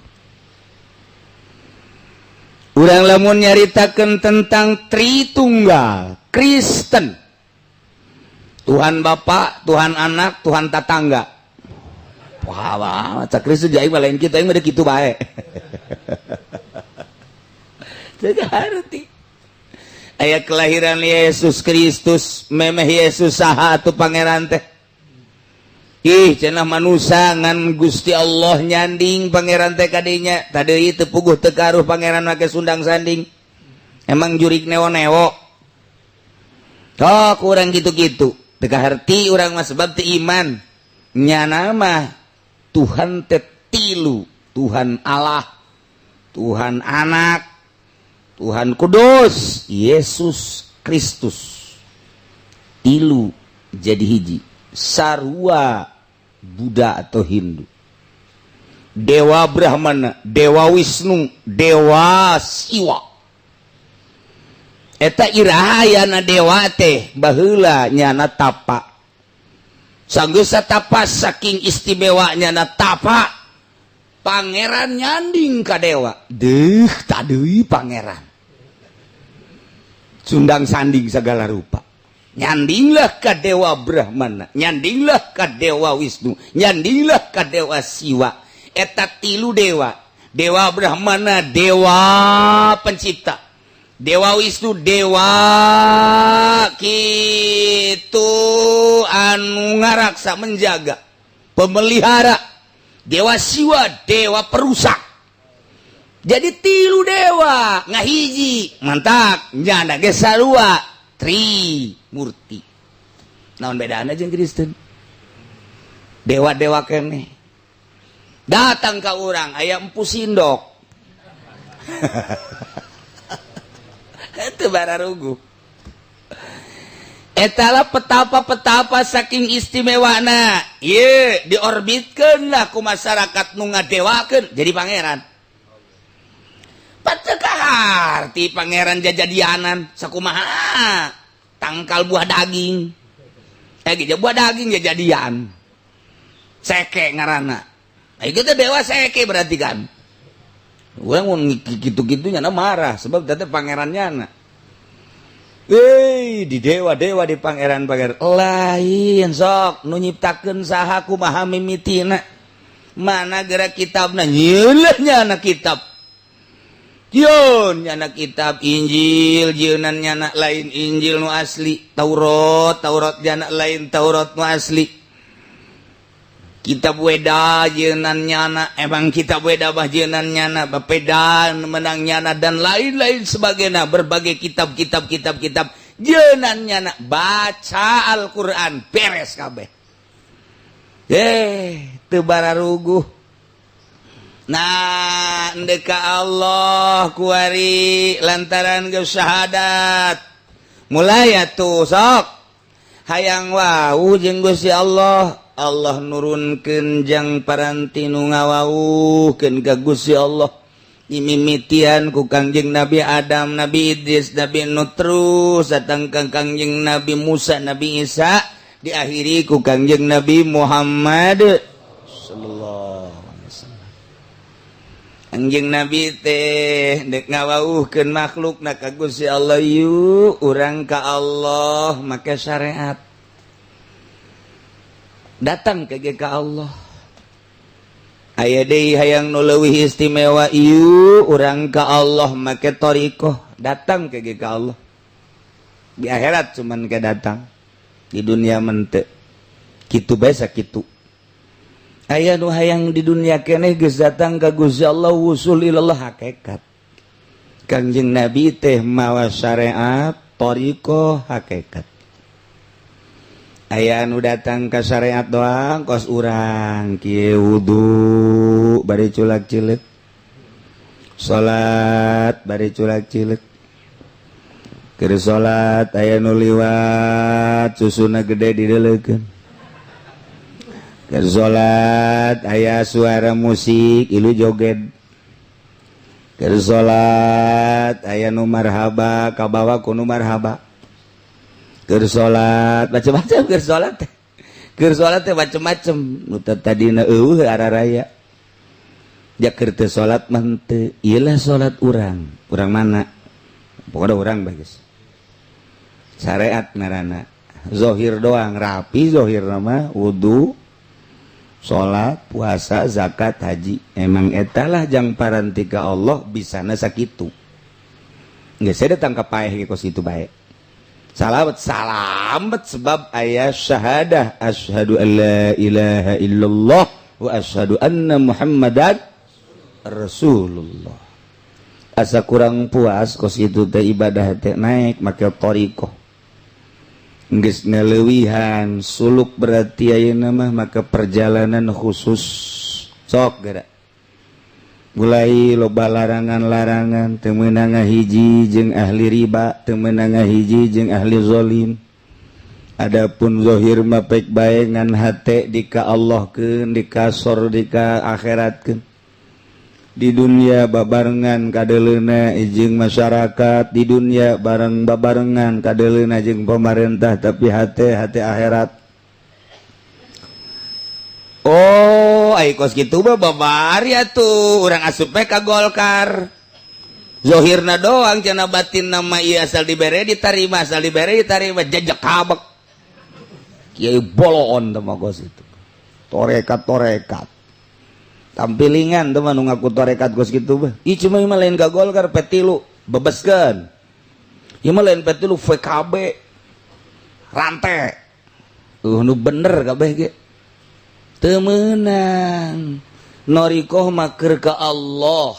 Urang lamun nyaritakeun tentang Tritunggal Kristen, Tuhan Bapa, Tuhan Anak, Tuhan Tatangga. Wah, wah, cak Kristen jadi lain kita yang udah gitu bae. Teu harti. Aya kelahiran Yesus Kristus, memeh Yesus saha atuh pangeran teh? Ih, cenah manusa ngan Gusti Allah nyanding pangeran teh kadinya. Tadi teu puguh teu karuh pangeran make sundang sanding. Emang jurik neo-neo. Oh, kurang gitu-gitu. Teu kaharti urang mah sebab teu iman. Nyana mah Tuhan teh tilu, Tuhan Allah, Tuhan Anak, Tuhan Kudus, Yesus Kristus. Tilu jadi hiji. Sarua. Buddha atau Hindu. Dewa Brahmana, Dewa Wisnu, Dewa Siwa. Eta iraha ayana dewa teh? Baheula nyana tapa. Sanggeus tapa, saking istimewanya na tapa, pangeran nyanding ka dewa. Deuh, tadi pangeran sundang sanding segala rupa, nyandinglah ka Dewa Brahmana, nyandinglah ka Dewa Wisnu, nyandinglah ka Dewa Siwa. Eta tilu dewa: Dewa Brahmana dewa pencipta, Dewa Wisnu dewa kitu anu ngaraksa, menjaga, pemelihara, Dewa Siwa dewa perusak. Jadi tilu dewa ngahiji, mantap nyana ge sarua tri murti. Naon bedana jeung Kristen? Dewa-dewa kene datang ke urang, aya Empu Sindok itu bararuguh. Etalah petapa-petapa saking istimewana ye diorbitkeun lah ku masyarakat nu ngadewakeun jadi pangeran. Arti pangeran jajadianan sakumaha tangkal buah daging, eh gitu, buah daging jajadian seke ngaranna. Nah, itu dewa seke berarti kan. Orang mau gitu-gitu nyana marah sebab tadi pangerannya na. Hei, di dewa-dewa, di pangeran-pangeran lain, sok nu nyiptakeun saha, kumaha mimitina, mana gerak kitabna, nyeuleh nyana kitab. Jieun nyana kitab Injil, jieunan nyana lain Injil nu asli, Taurat, Taurat nyana lain Taurat nu asli. Kitab Weda jieunan nyana, emang kitab Weda bah jieunan nyana, bapeda menang nyana, dan lain-lain sebagainya, berbagai kitab-kitab kitab-kitab jieunan nyana. Baca Al-Qur'an beres kabeh. Eh, teu bararuguh. Nah, ndeka Allah kuari lantaran geus syahadat mulai atuh sok hayang wau jeung Gusti Allah. Allah nurunkeun jang paranti nu ngawauhkeun ka Gusti Allah, dimimitian ku Kangjeng Nabi Adam, Nabi Idris, Nabi Nuh, terus datang ka Kangjeng Nabi Musa, Nabi Isa, diakhiri ku Kangjeng Nabi Muhammad sallallahu alaihi wasallam. Kangjeng Nabi teh dek ngawauhkeun makhluk na ka Gusti Allah, yuk urang ka Allah make syariat, datang ke ka Allah. Aya deui hayang nu leuwih istimewa, ieu urang ka Allah make thoriqoh, datang ke ka Allah. Di akhirat cuman ke datang, di dunia mente kitu bae sakitu. Aya nu hayang di dunia keneh geus datang ka Gusti Allah, wusul ilallah, hakikat. Kangjeng Nabi teh mawa syariat, thoriqoh, hakikat. Aya anu datang ke syariat doang, kos urang kieu, wudu bari culak cilik, salat bari culak cilik. Keur salat aya nu liwat, susuna gede dideleukeun. Keur salat aya suara musik, ilu joget. Keur salat aya nu marhaba, kabawa ku nu marhaba. Keur salat macam-macam, keur salat teh, keur salat teh macam-macam. Nu tadina eueuh araraya. Ja keur teu salat mah henteu. Ieu lah salat urang. Urang mana? Pokoknya urang bagus. Syariat ngaranna. Zohir doang rapi, zohir nama wudu, salat, puasa, zakat, haji. Emang etalah jang parantika Allah bisana sakitu. Nggak saya datang ke paeh kos itu baik. Salamet salamet sebab aya syahadah, asyhadu an la ilaha illallah wa asyhadu anna Muhammadan Rasulullah. Asa kurang puas kos itu teh, ibadah teh naik make thoriqoh. Geus ngaleuwihan suluk berarti ayeuna mah, maka perjalanan khusus sok geura. Mulai loba larangan-larangan, teu meunang ngahiji jeung ahli riba, teu meunang ngahiji jeung ahli zalim. Adapun zahir mah pek bae ngan hate dika Allahkeun, dikasor dika akhiratkeun. Di dunia babarengan kadeleuna jeung masyarakat, di dunia bareng babarengan kadeleuna jeung pemerintah, tapi hate hate akhirat. Oh, ai kos kitu mah babari atuh urang asup ka Golkar. Zohirna doang cenah, batin nama ieu asal dibere ditarima, asal dibere ditarima, jejek kabek. Kiai boloon teh mah kos itu. Torekat-torekat. Tampilingan teh mah nu ngaku torekat kos kitu mah. Ih, cuma mah lain ka Golkar, P3 bebeskeun. Ieu mah lain P3, VKB. Rantai. Nu bener kabeh ge. Teu meunang. Norikoh mah keur ka Allah.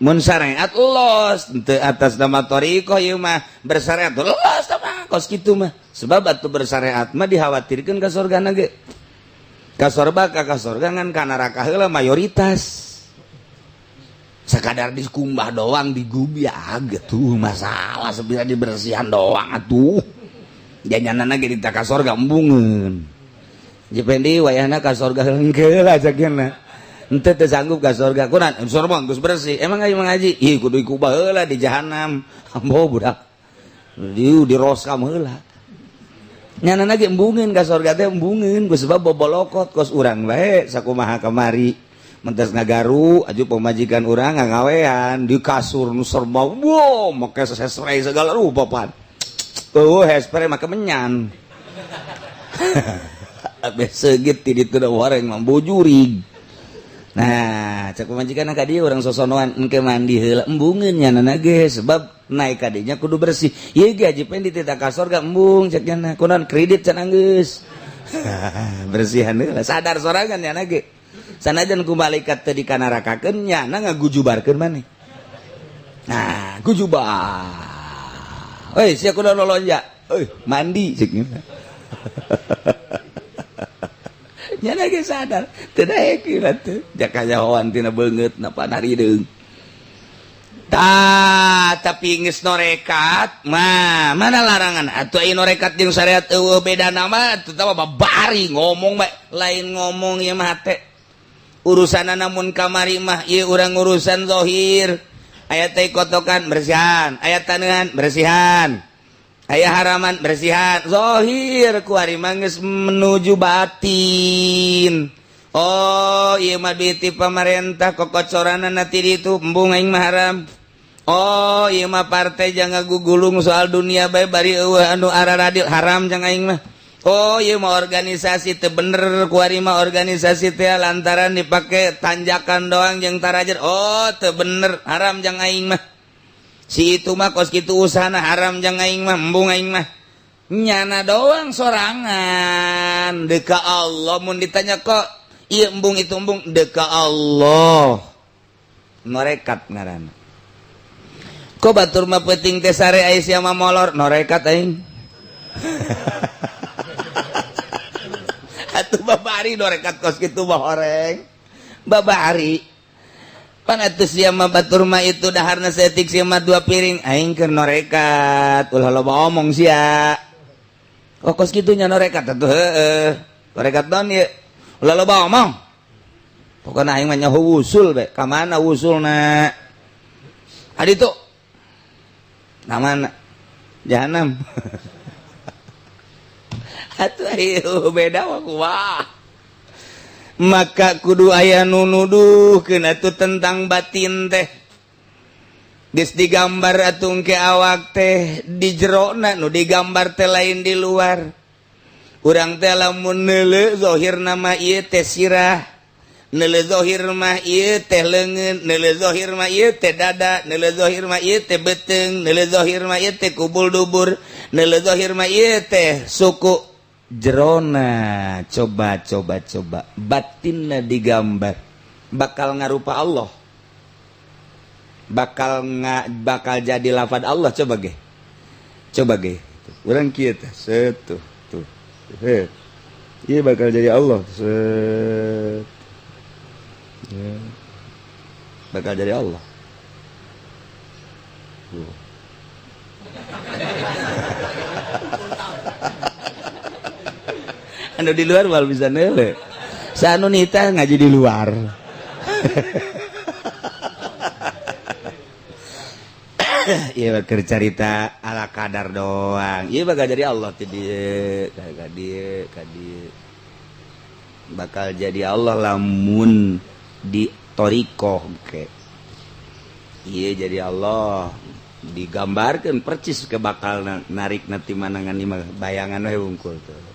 Mun syariat los teu atas nama thoriqoh, ieu mah bersyariat los teh mah kos kitu mah. Sebab atuh bersyariat mah dikhawatirkeun ka sorgana ge. Ka sorga ka sorga, ngan ka neraka heula mayoritas. Sekadar dikumbah doang digubiag tuh masalah sebenarnya dibersihan doang atuh. Janganana ge dita ka sorga embungeun. Jependi wayahna ka sorga heuh lah cakna. Ente teu sanggup ka sorga. Kunaon? Sorga geus bersih. Emang ayo mengaji? Ih, kudu ikubah heula di jahanam. Ambo budak. Di roskam heula. Nyana ge embungeun ka sorga teh embungeun ku sebab bobolokot kos urang bae sakumaha kamari. Mentas ngagaru aju pemajikan urang ngagawean di kasur nu serba wow make hairspray segala rupa pan. Oh, hairspray make menyan. Abis segit di ditu da wareng mah bojurig. Nah, cek pemajikan ka dieu urang sosonoan engke mandi heula embungeun nyana ge sebab naik ka dinya kudu bersih. Ieu ge haji pen dititah ka sorga embung cek nyana. Kunaon kredit can anggeus. Bersihan heula sadar sorangan nyana ge. Sanajan ku malaikat teu dikanarakakeun nyana ngagujubarkeun maneh. Nah, gujubar. Heuy, sia kudu lolonja. Euy, mandi cek nyana. Nyana ge sadar teu daek ieu teh. Jaka nyahoan tina beungeut napa narideung. Tah, tapi geus norekat mah mana larangan atuh aya norekat jeung syariat eueuh beda nama atuh tah babari ngomong bae lain ngomong ieu mah hate. Urusanna namun kamari mah ieu urang urusan zahir. Aya teh kotokan bersihan, aya taneuhan bersihan. Aya haraman bersihan, zahir ku ari mah geus menuju batin. Oh, ieu mah duit ti pamarentah kokocoranna ti ditu embung aing mah haram. Oh, ieu mah partai jangan gugulung soal dunia bae bari eueuh anu araradil haram jang aing mah. Oh, ieu mah organisasi teu bener kuari mah organisasi teh lantaran dipake tanjakan doang jeung tarajer. Oh, teu bener haram jang aing mah. Si itu mah kos kitu usahana haram jang aing mah, embung aing mah. Nyana doang sorangan deka Allah mun ditanya kok ieu embung itu embung deka Allah. Norekat ngaranna. Kok batur mah peuting teh sare aya sia mah molor norekat aing. Atuh babari norekat kos kitu mah horeng. Babari. Pan atuh sia mah batur mah itu daharna saeutik sia mah 2 piring aing keur norekat. Ulah loba omong sia. Oh kos kitu nya norekat atuh heueuh. Norekat naon ieu? Ulah loba omong. Pokona aing mah nyaho wusul be. Ka mana wusulna? Adi tuh. Namana? Jahanam. Atuh ayo beda mah kumaha. Maka kudu aya nu nuduhkeun atuh tentang batin teh. Geus digambar atuh ke awak teh di jerona nu digambar teh lain di luar. Urang teh lamun neuleuh zahir nama ieu teh sirah, neuleuh zahir mah ieu teh leungeun, neuleuh zahir mah ieu teh dada, neuleuh zahir mah ieu teh beuteung, neuleuh zahir mah ieu teh kubul dubur, neuleuh zahir mah ieu teh suku. Jerona coba coba coba batinna digambar bakal ngarupa Allah, bakal bakal jadi lafad Allah. Coba ge, coba ge urang kieu teh set tuh tuh he ieu bakal jadi Allah set ya. Bakal jadi Allah tuh. Anu di luar moal bisa neuleu. Saanu nita ngaji di luar. Ieu mah keur carita ala kadar doang. Ieu bakal jadi Allah ti dieu, ka dieu, ka dieu. Bakal jadi Allah lamun di thariqah ke. Ieu jadi Allah digambarkan percis ke bakal narik nanti manangan lima bayangan we wungkul tuh.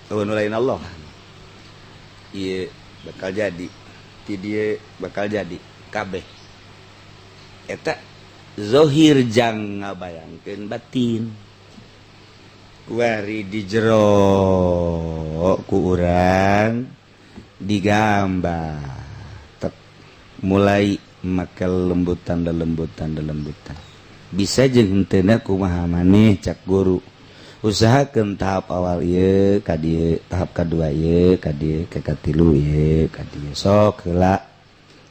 Tuh lain Allah. Ieu bakal jadi ti dieu bakal jadi kabeh. Eta zohir jang ngabayangkeun batin. Kuari di jero ku urang digambar tek mulai make lembutan lembutan lembutan. Bisa jeung henteu kumaha maneh cak guru. Usahakeun tahap awal ieu ka dieu, tahap kadua ieu ka dieu, ka katilu ieu ka dieu. Sok heula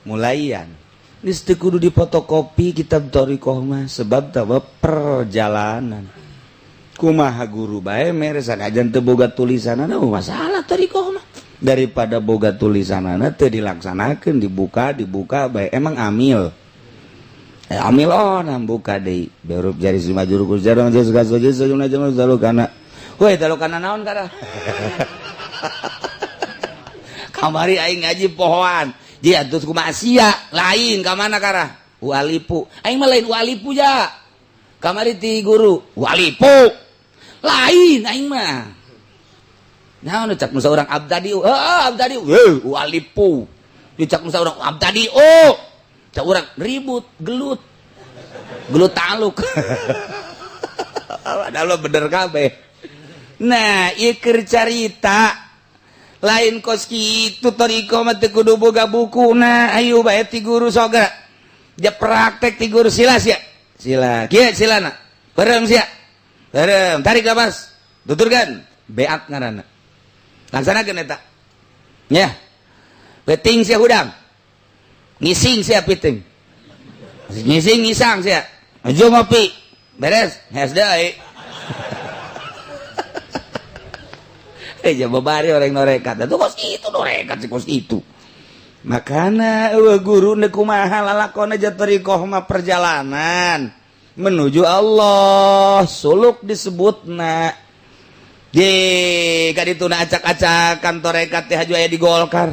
mulaian. Geus teu kudu dipotokopi kitab thariqah mah sebab tawa perjalanan. Kumaha guru bae mere sanajan teu boga tulisanana masalah thariqah mah. Daripada boga tulisanana teu dilaksanakeun dibuka dibuka bae emang amil. Amil oh nah buka deui berup jari sumajur ku jarang geus gaso geus sajuna jamal zalukana. Woi talukana naon kada? Kamari aing ngaji pohoan. Dia terus kumaha sia lain ka mana karah? Walipu. Aing mah lain walipu ja. Kamari ti guru walipu. Lain aing mah. Naon cak musa urang abdadi, heeh abdadi, heuh walipu. Dicak musa urang abdadi, oh. Cak urang ribut, gelut. Gelut taluk. Padahal bener kabeh. Nah, ieu keur carita lain kos kitu thariqah mah teu kudu boga bukuna. Ayo bae ti guru soga. Dia praktek ti guru sila sia. Sila, kieu silana. Bareng sia. Bareng, tarik napas. Tuturkan, beat ngaranna. Laksanakeun eta. Nya. Peting sia hudang. Ngising sia piting. Ngising ngisang sia. Ajo ngopi. Beres, hes deui. Jababari orang norekat. Itu kos itu norekat si kos itu. Makana eueuh guru neuk kumaha lalakon aja thariqah mah perjalanan menuju Allah, suluk disebutna. Di kadituna acak-acakan torekat teh haju aya di Golkar.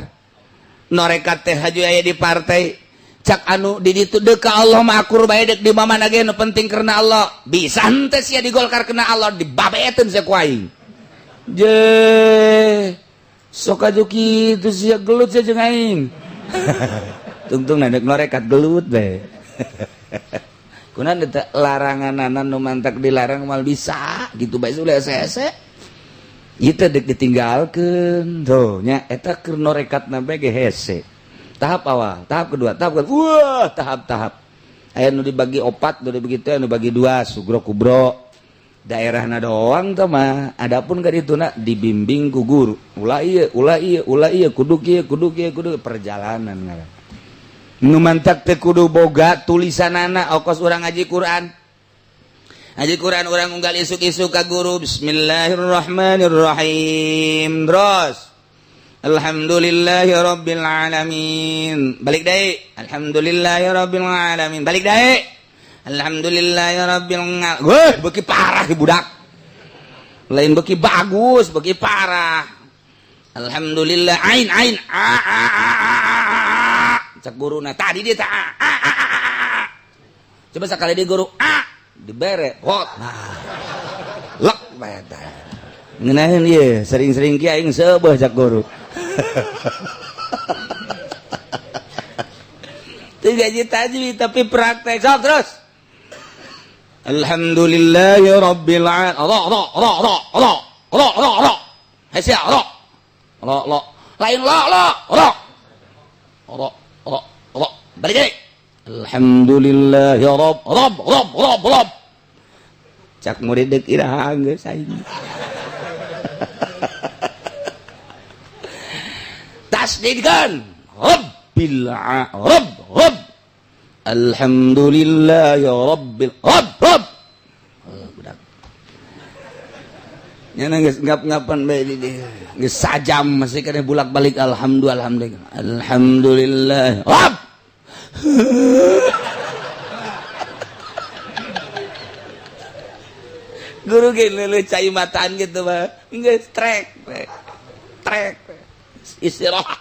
Norekat teh haju aya di partai. Cak anu di ditu deuk ka Allah mah akur bae deuk di mana ge nu penting karena Allah. Bisa henteu sia di Golkar kena Allah dibabeeteun sia ku aing. Je sok aju kitu sia gelut sia jeung aing. Tungtung deuk norekat gelut bae. Kunaon teh laranganana nu mantak dilarang mal bisa gitu bae ulah hese-hese. Ieu teh deuk ditinggalkeun tuh nya eta keur norekatna bae ge hese. Tahap awal, tahap kedua, tahap kedua, wah tahap-tahap. Aya nu dibagi opat, nu dibagi teh, nu dibagi dua, sugro kubro. Daerahna doang teh mah. Adapun ka dituna dibimbing ku guru. Ulah ieu, ulah ieu, ulah ieu, kudu kieu, kudu kieu, kudu perjalanan ngaran. Nu mantak teh kudu boga tulisanana okos urang ngaji Quran. Ngaji Quran urang unggal isuk-isuk ka guru bismillahirrahmanirrahim. Terus alhamdulillahi rabbil alamin. Balik deui. Alhamdulillahi rabbil alamin. Balik deui. Alhamdulillahi rabbil alamin. Weh, beuki parah budak. Lain beuki bagus, beuki parah. Alhamdulillah ain ain a a a a. Cak guruna tadi dia tak a a a a. Coba sekali di guru a dibere hot. Nah. Lek bae teh. Ngeunaheun ieu, sering-sering kieu aing seubeuh cak guru. Teu gaji tajwid tapi praktek sok terus. Alhamdulillahi rabbil alamin. Ra ra ra ra ra ra ra ra. Hese ra. Ra ra. Lain la la ra. Ra ra ra. Balik deui. Alhamdulillahi rabb rabb rabb rabb rabb. Cak murid deuk iraha geus aing. Tasdidkan rabbil rabb rabb. Alhamdulillah ya rabbil rabb rabb. Budak. Nyana geus ngap-ngapan bae di dieu. Geus sajam masih kena bolak-balik alhamdulillah alhamdulillah. Alhamdulillah. Hop. Guru ge leuleut cai mataan gitu mah. Geus trek. Trek. Istirahat.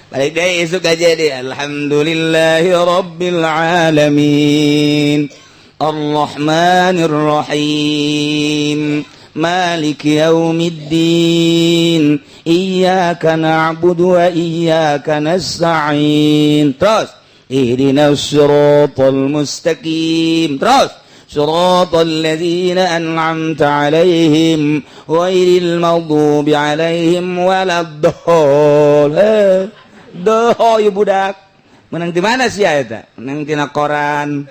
Balik deui isuk aja deh. Alhamdulillahi rabbil alamin. Arrahmanir Rahim. Maliki yaumiddin. Iyyaka na'budu wa iyyaka nasta'in. Terus ihdinas siratal mustaqim. Terus siratal ladzina an'amta 'alaihim ghairil maghdubi 'alaihim waladdallin. Doh ieu budak. Menang di mana sih eta? Menang tina koran.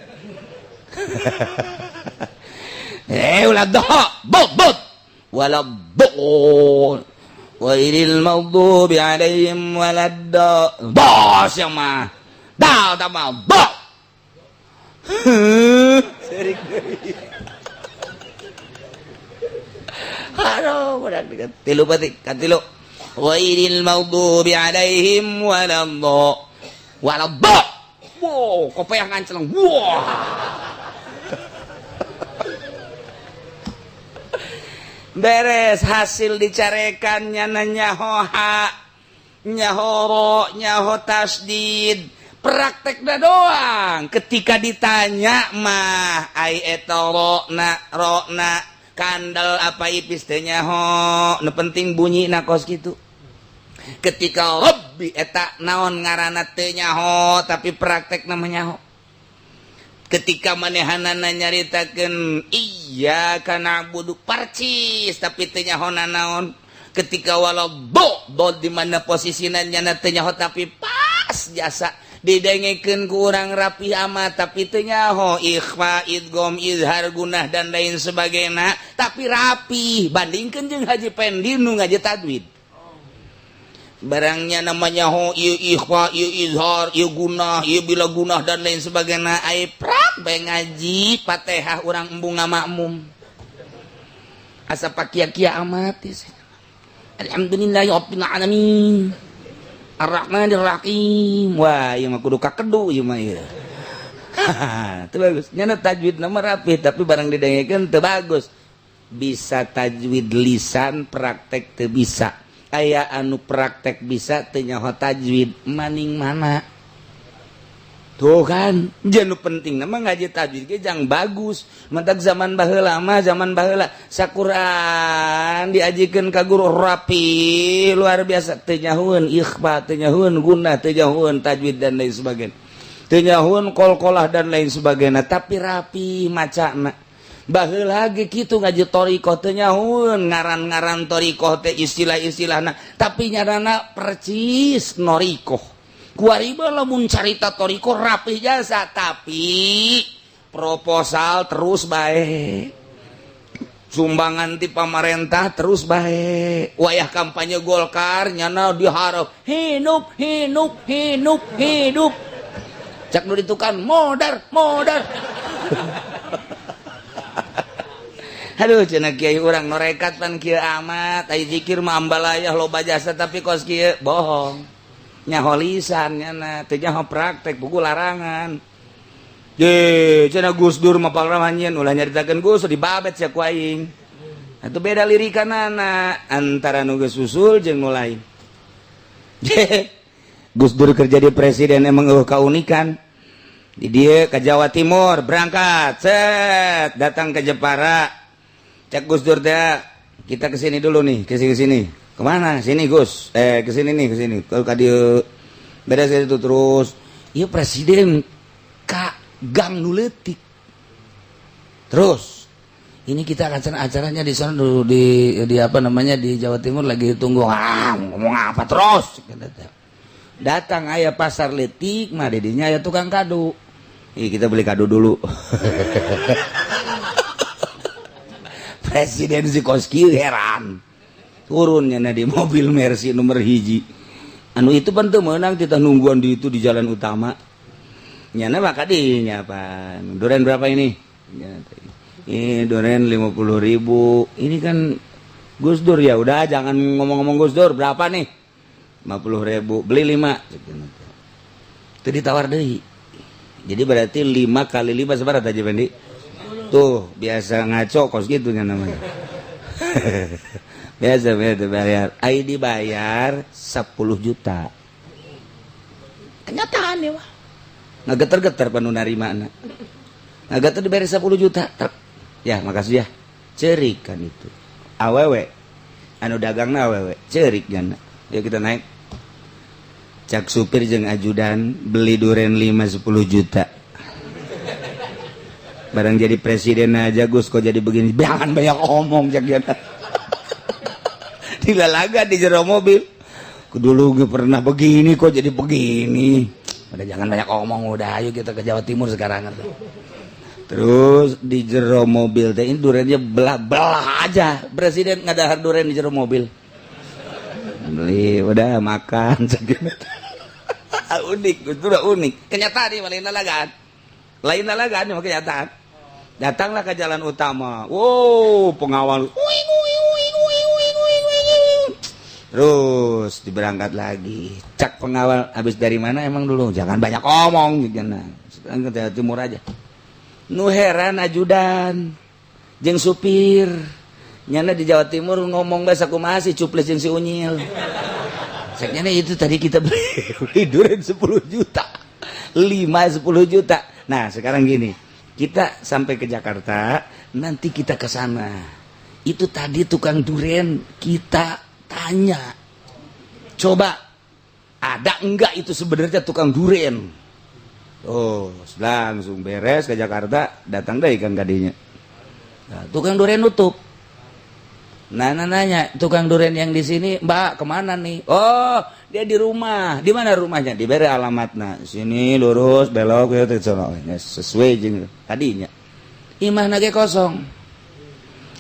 Ulah doh, bot bot. Waladdallin. Ghairil maghdubi 'alaihim waladdallin. Bos yang mah. Dal tamal bot. Serik deui. Aduh, budak tilu batik, katilu. Ghairil maghdubi 'alaihim waladdallin. Waladdallin. Wow, kopeah nganceleng. Wah. Beres hasil dicarekan nyana nyaho ha, nyaho ro, nyaho tasdid. Praktekna doang. Ketika ditanya mah ai eta ro na ro na kandel apa ipis teh nyaho, nu penting bunyi na kos kitu. Ketika robbi eta naon ngaranna teu nyaho tapi praktekna mah nyaho. Ketika manehanana nyaritakeun iyyaka na'budu parcis tapi teu nyaho nanaon. Ketika walau do do di mana posisina nyana teu nyaho tapi pas jasa didengekeun ku urang rapi amat tapi teu nyaho ikhfa idgham izhar gunah dan lain sebagainya tapi rapi bandingkeun jeung Haji Pendi nu ngaji tajwid. Barangnya namanya ho ieu ikhfa ieu izhar ieu gunah ieu bila gunah dan lain sebagainya ai prak bae ngaji Fatihah urang embung ngamakmum asa pakia-kia amat alhamdulillahi rabbil alamin arrahmanir rahim. Wah ieu mah kudu kakedu ieu mah ieu. Teu bagus nyana tajwid na mah rapi tapi barang didengekeun teu bagus. Bisa tajwid lisan praktek teu bisa. Aya anu praktek bisa teu nyaho tajwid maning mana tuh kan jeung nu penting mah ngaji tajwid ge jang bagus. Mentak zaman baheula mah zaman baheula saquran diajikeun ka guru rapi luar biasa teu nyahoeun ikhfa teu nyahoeun gunah teu nyahoeun tajwid dan lain sebagainya teu nyahoeun qalqalah dan lain sebagainya tapi rapi macana. Baheula ge kitu ngaji thariqah teu nyahoeun ngaran-ngaran thariqah teh istilah-istilahna tapi nyaranna percis norikoh. Kuari lamun carita thariqah rapih jasa tapi proposal terus bae. Sumbangan ti pamarentah terus bae. Wayah kampanye Golkar nyana diharap hidup hidup hidup hidup. Cak nu ditukan modar modar. Aduh cenah kiai urang norekat pan kieu amat ai zikir mah ambalayah loba jasa tapi kos kieu bohong. Nyaho lisan nyana teu nyaho praktek buku larangan. Ye cenah Gus Dur mah pangrama nyieun ulah nyaritakeun Gus dibabet sia ku aing. Atuh beda lirikanana antara nu geus usul jeung nu lain. Gus Dur kerja di presiden emang eueuh kaunikan. Di dieu ka Jawa Timur berangkat set datang ke Jepara. Cek Gus Dur teh, kita kesini dulu nih, kesini sini. Kemana? Sini Gus. Kesini nih, kesini. Kalau ka dieu beres itu terus. Ieu presiden ka gang nu leutik. Terus ini kita akan acaranya di sana dulu di apa namanya di Jawa Timur lagi tunggu. Ah, ngomong apa terus? Datang aya pasar leutik mah didinya aya tukang kado. Ih, kita beli kado dulu. Presiden Zikoski heran turunnya di mobil Mercy nomor hiji anu itu pan teu meunang kita nungguan di itu di jalan utama nyana maka dinya pan duren berapa ini Ini duren 50.000. Ini kan Gus Dur, ya udah jangan ngomong-ngomong Gus Dur, berapa nih? 50.000, beli 5. Itu ditawar deui. Jadi berarti 5 kali 5 seberapa aja, Fendi? Tuh, biasa ngaco kos gitu namanya. Biasa biasa bayar. Ai dibayar 10 juta. Kenyataan ya, wah. Ngageter-geter panu narima na. Ngageter dibayar 10 juta. Trek. Ya, makasih ya. Cerik kan itu. Awewe. Anu dagangna awewe, cerik jana. Ya kita naik. Cak supir jeung ajudan beli duren 5 10 juta. Barang jadi presiden aja Gus kok jadi begini. Jangan banyak omong cak jana. Dilalaga di jero mobil. Dulu gue pernah begini kok jadi begini. Udah jangan banyak omong, udah ayo kita ke Jawa Timur sekarang. Terus di jero mobil teh ini durennya belah-belah aja. Presiden ngadahar duren di jero mobil. Beli, udah makan. Unik, itu udah unik. Kenyataan nih lain lalagaan. Lain lalagaan mah kenyataan. Datanglah ke jalan utama. Wow, pengawal. Wing, wing, wing, wing, wing, wing, wing. Terus diberangkat lagi. Cak pengawal habis dari mana emang dulu? Jangan banyak omong gitu nah. Sekarang ke Jawa Timur aja. Nu heran ajudan jeung supir. Nyana di Jawa Timur ngomong bahasa kumaha sih cuplis jeung si Unyil. Ceknya itu tadi kita beli duren 10 juta. 5 10 juta. Nah, sekarang gini. Kita sampai ke Jakarta, nanti kita ke sana. Itu tadi tukang duren kita tanya. Coba ada enggak itu sebenarnya tukang duren? Oh, langsung beres ke Jakarta, datang deh ikan kadinya. Nah, tukang duren nutup. Nah, nanya, tukang duren yang di sini, Mbak, kemana nih? Oh, dia di rumah. Di mana rumahnya? Diberi alamatnya. Sini lurus, belok, ya, sesuai jeung tadinya. Imah nage kosong.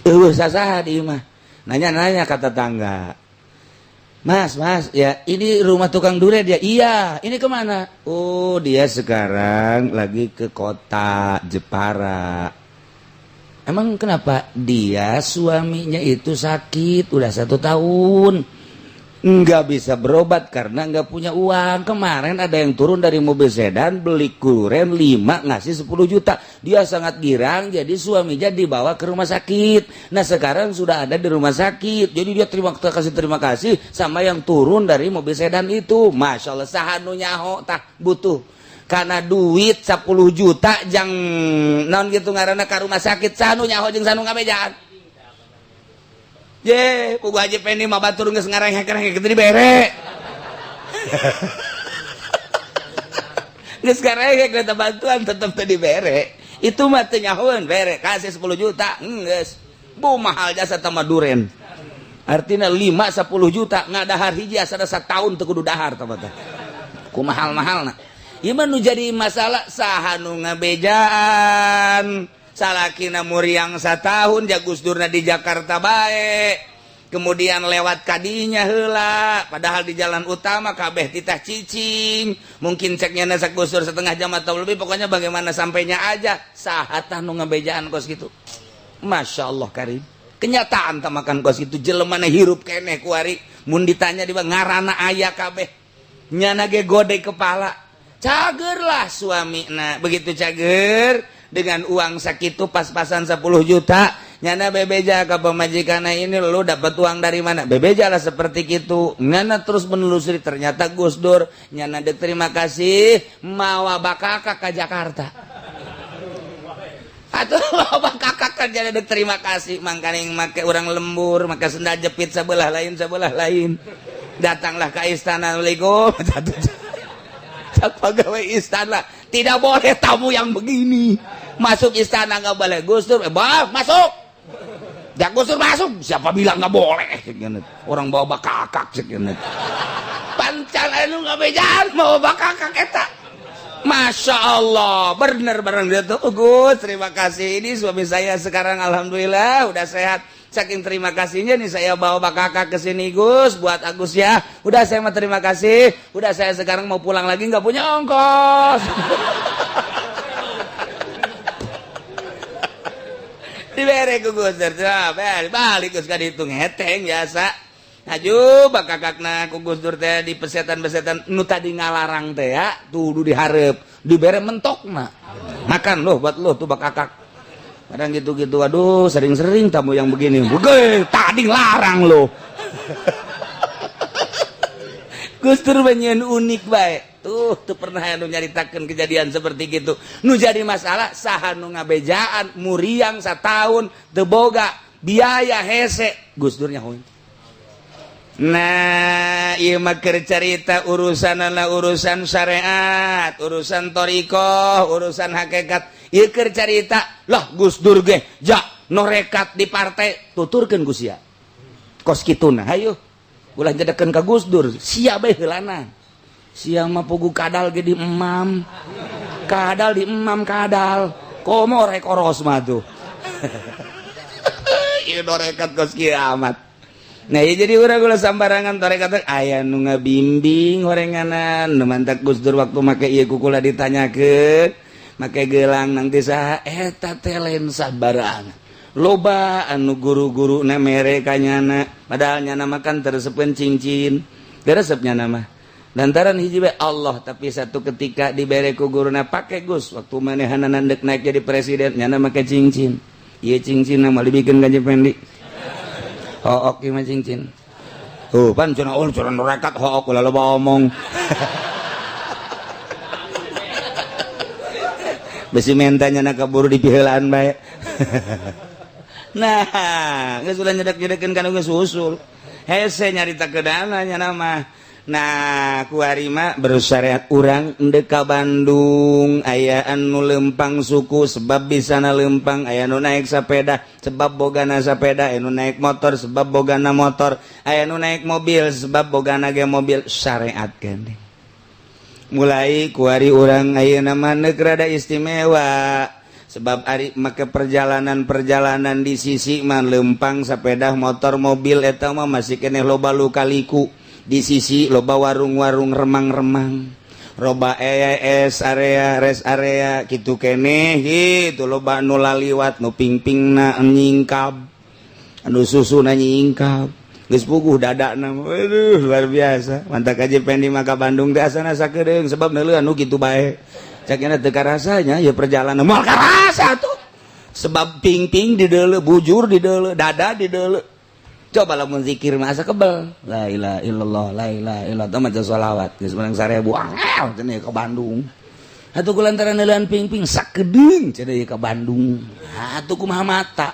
Eueuh sasaha di imah. Nanya-nanya kata tetangga. Mas, mas, ya ini rumah tukang duren dia. Iya, ini kemana? Oh, dia sekarang lagi ke kota Jepara. Emang kenapa? Dia suaminya itu sakit udah 1 tahun. Nggak bisa berobat karena nggak punya uang. Kemarin ada yang turun dari mobil sedan beli duren 5 ngasih 10 juta. Dia sangat girang, jadi suaminya dibawa ke rumah sakit. Nah sekarang sudah ada di rumah sakit. Jadi dia terima kasih sama yang turun dari mobil sedan itu. Masya Allah, saha nu nyaho tah butuh. Karena duit 10 juta jang non gitu ngaranna ka rumah sakit, saha nu nyaho jeung saha nu ngabejaan. Ye, pugu Haji Pendi mah batur geus ngarengek-rengek kitu dibere. Geus ngarengek minta bantuan tetep teu dibere. Itu mah teu nyahoeun bere kasih 10 juta, geus. Bu mahal jasa tama duren. Artinya 5 10 juta ngadahar hiji asa satahun teu kudu dahar tah teh. Ku mahal-mahalna. Ieu mah nu jadi masalah saha nu ngabejaan. Salakina muriang satahun jagus durna di Jakarta bae. Kemudian lewat kadinya heula, padahal di jalan utama kabeh titah cicing. Mungkin ceknya nasak Gus Dur setengah jam atau lebih, pokoknya bagaimana sampainya aja. Saha tah nu ngabejaan kos gitu. Masya Allah karim. Kenyataan tak makan kos itu jelema na hirup keneh kuari. Mun ditanya di ngarana aya kabeh. Nyana ge gode kepala. Cager lah suami nah begitu cager dengan uang sakitu pas-pasan 10 juta nyana bebeja ke pemajikan ini lu dapat uang dari mana bebeja lah seperti itu nyana terus menelusuri ternyata Gus Dur nyana dek terima kasih mawa bakaka ke Jakarta atau mawa bakaka kan jadi dek terima kasih mangkaning make orang lembur maka sendal jepit sebelah lain datanglah ke istana. Assalamualaikum. Pegawai istana tidak boleh tamu yang begini masuk istana, nggak boleh. Gus Dur, bah, masuk ya. Gus Dur masuk, siapa bilang nggak boleh? Orang bawa bakakak pancan anu ngabejaan bawa bakakak eta. Masya Allah, bener bareng dia tuh. Oh, Gus, terima kasih, ini suami saya sekarang alhamdulillah udah sehat. Saking terima kasihnya nih saya bawa bakakak ke sini Gus buat Agus ya. Udah saya mau terima kasih. Udah saya sekarang mau pulang lagi nggak punya ongkos. Dibere ku Gus Dur, balik geus ka ditu ngeteng biasa. Aju bakakakna ku Gus Dur teh di pesetan-pesetan nu tadi ngalarang teh ya, tuh dihareup, dibere mentokna. Makan loh buat lo tuh bakakak. Kadang gitu-gitu, aduh sering-sering tamu yang begini. Buge, tadi larang loh. Gus Dur banyak unik bae. Tuh, tuh pernah anu nyaritakeun kejadian seperti gitu. Nu jadi masalah saha nu ngabejaan muriang satahun teu boga biaya hese. Gus Dur nyaho. Nah, ieu mah keur carita urusanana urusan syariat, urusan thoriqoh, urusan hakikat. Ieu keur carita, lah Gus Dur ge ja norekat di partai tuturkeun ku sia. Kos kituna, hayu. Ulah nyedekeun ka Gus Dur, sia bae heulana. Sia mah pugu kadal ge di emam. Kadal di emam kadal. Komo rek oros mah tuh. Ieu norekat kos kieu amat. Nah, ya jadi urang ulah sambarangan tarekat aya nu ngabimbing horenganan nu mantak Gus Dur waktu make ieu kukula ditanyakeun make gelang nang teh saha eta teh lain sabarangan. Loba anu guru-guru na mere ka nyana padahal nyana makan teresepeun cincin. Teresep nyana mah. Lantaran hiji bae Allah tapi satu ketika dibere ku guruna pake Gus waktu manehanana deuk naik jadi presiden nyana make cincin. Ieu cincin mah dibikeun ka Pendi. Hook ieu mah cincin. Tuh pan cenah oh cenah rekat hook ulah loba omong. Besi mentanya nak kaburu dipiheulaan bae. Nah, geus ulah nyedek-nyedekeun kana geus usul. Hese nyarita keudana nya mah. Nah, kuari mah bersyariat urang endek ka Bandung aya anu lempang suku sebab bisana lempang, aya nu naik sepeda sebab bogana sepeda, aya nu naik motor sebab bogana motor, aya nu naik mobil sebab bogana ge mobil syariat keneh. Mulai kuari urang ayeuna mah neuk rada istimewa sebab ari make perjalanan-perjalanan di sisi mah lempang sepeda motor mobil eta mah masih keneh loba luka-liku. Di sisi loba warung-warung remang-remang roba ES area rest area gitu keneh gitu loba nu laliwat nu pingpingna nyingkab anu susuna nyingkab geus puguh dadana aduh luar biasa mantak aja Pendi maka Bandung teh asana sakedeung sebab neuleuh anu kitu bae cak teu karasanya ya perjalanan moal karasa tuh sebab pingping di deuleu bujur di deuleu dada di deuleu. Coba lamun zikir mah asa kebel la ilaha illallah la ilaha illallah maca sholawat geus menang 1000 angel cenah ke Bandung atuh ku lantaran neuleun ping-ping sakedeung cenah ke Bandung atuh kumaha mata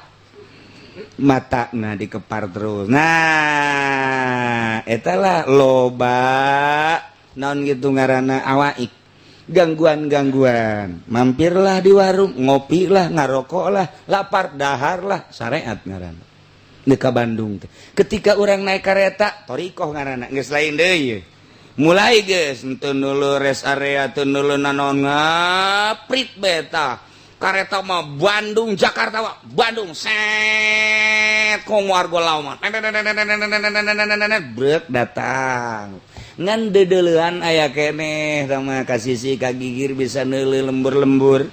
mata nah dikepar terus. Nah eta lah loba naon gitu ngaranna awaik gangguan-gangguan mampirlah di warung ngopi lah ngarokok lah lapar dahar lah syariat ngaranna ka Bandung teh. Ketika orang naik kereta thoriqoh ngaranna geus lain deui mulai geus henteu nulu rest area teu nulu nanaon ngaprit beta kareta mah Bandung Jakarta mah Bandung set komo argo lawan brek datang ngan dedeleuan aya keneh tah ka sisi ka gigir bisa neuleuh lembur-lembur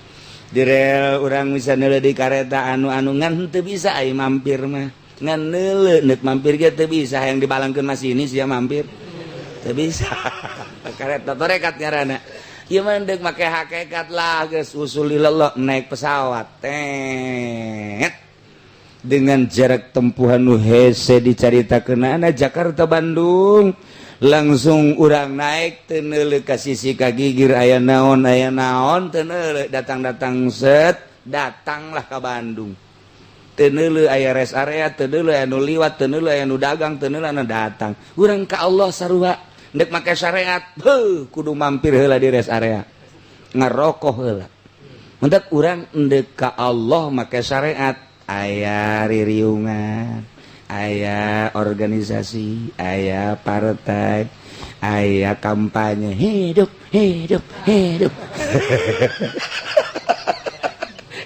di rel urang bisa neuleuh di kareta anu-anu ngan teu bisa ai mampir mah ngan neuleuh neuk mampir ge teu bisa yang dibalangkeun masinis sia mampir teu bisa kareta torekat ngaranna ieu mah deuk make hakikat lah geus usulillah naik pesawat tet dengan jarak tempuhan nu hese dicaritakeunana Jakarta Bandung langsung urang naik teu neuleuh ka sisi ka gigir aya naon teu neuleuh datang-datang set datanglah ka Bandung teu neuleuh aya rest area teu neuleuh aya nu liwat teu neuleuh aya nu dagang teu neuleuh anu datang urang ka Allah sarua ndek make syariat heuh kudu mampir heula di rest area ngarokok heula mentak urang ndek ka Allah make syariat aya ririungan aya organisasi aya partai aya kampanye hidup hidup hidup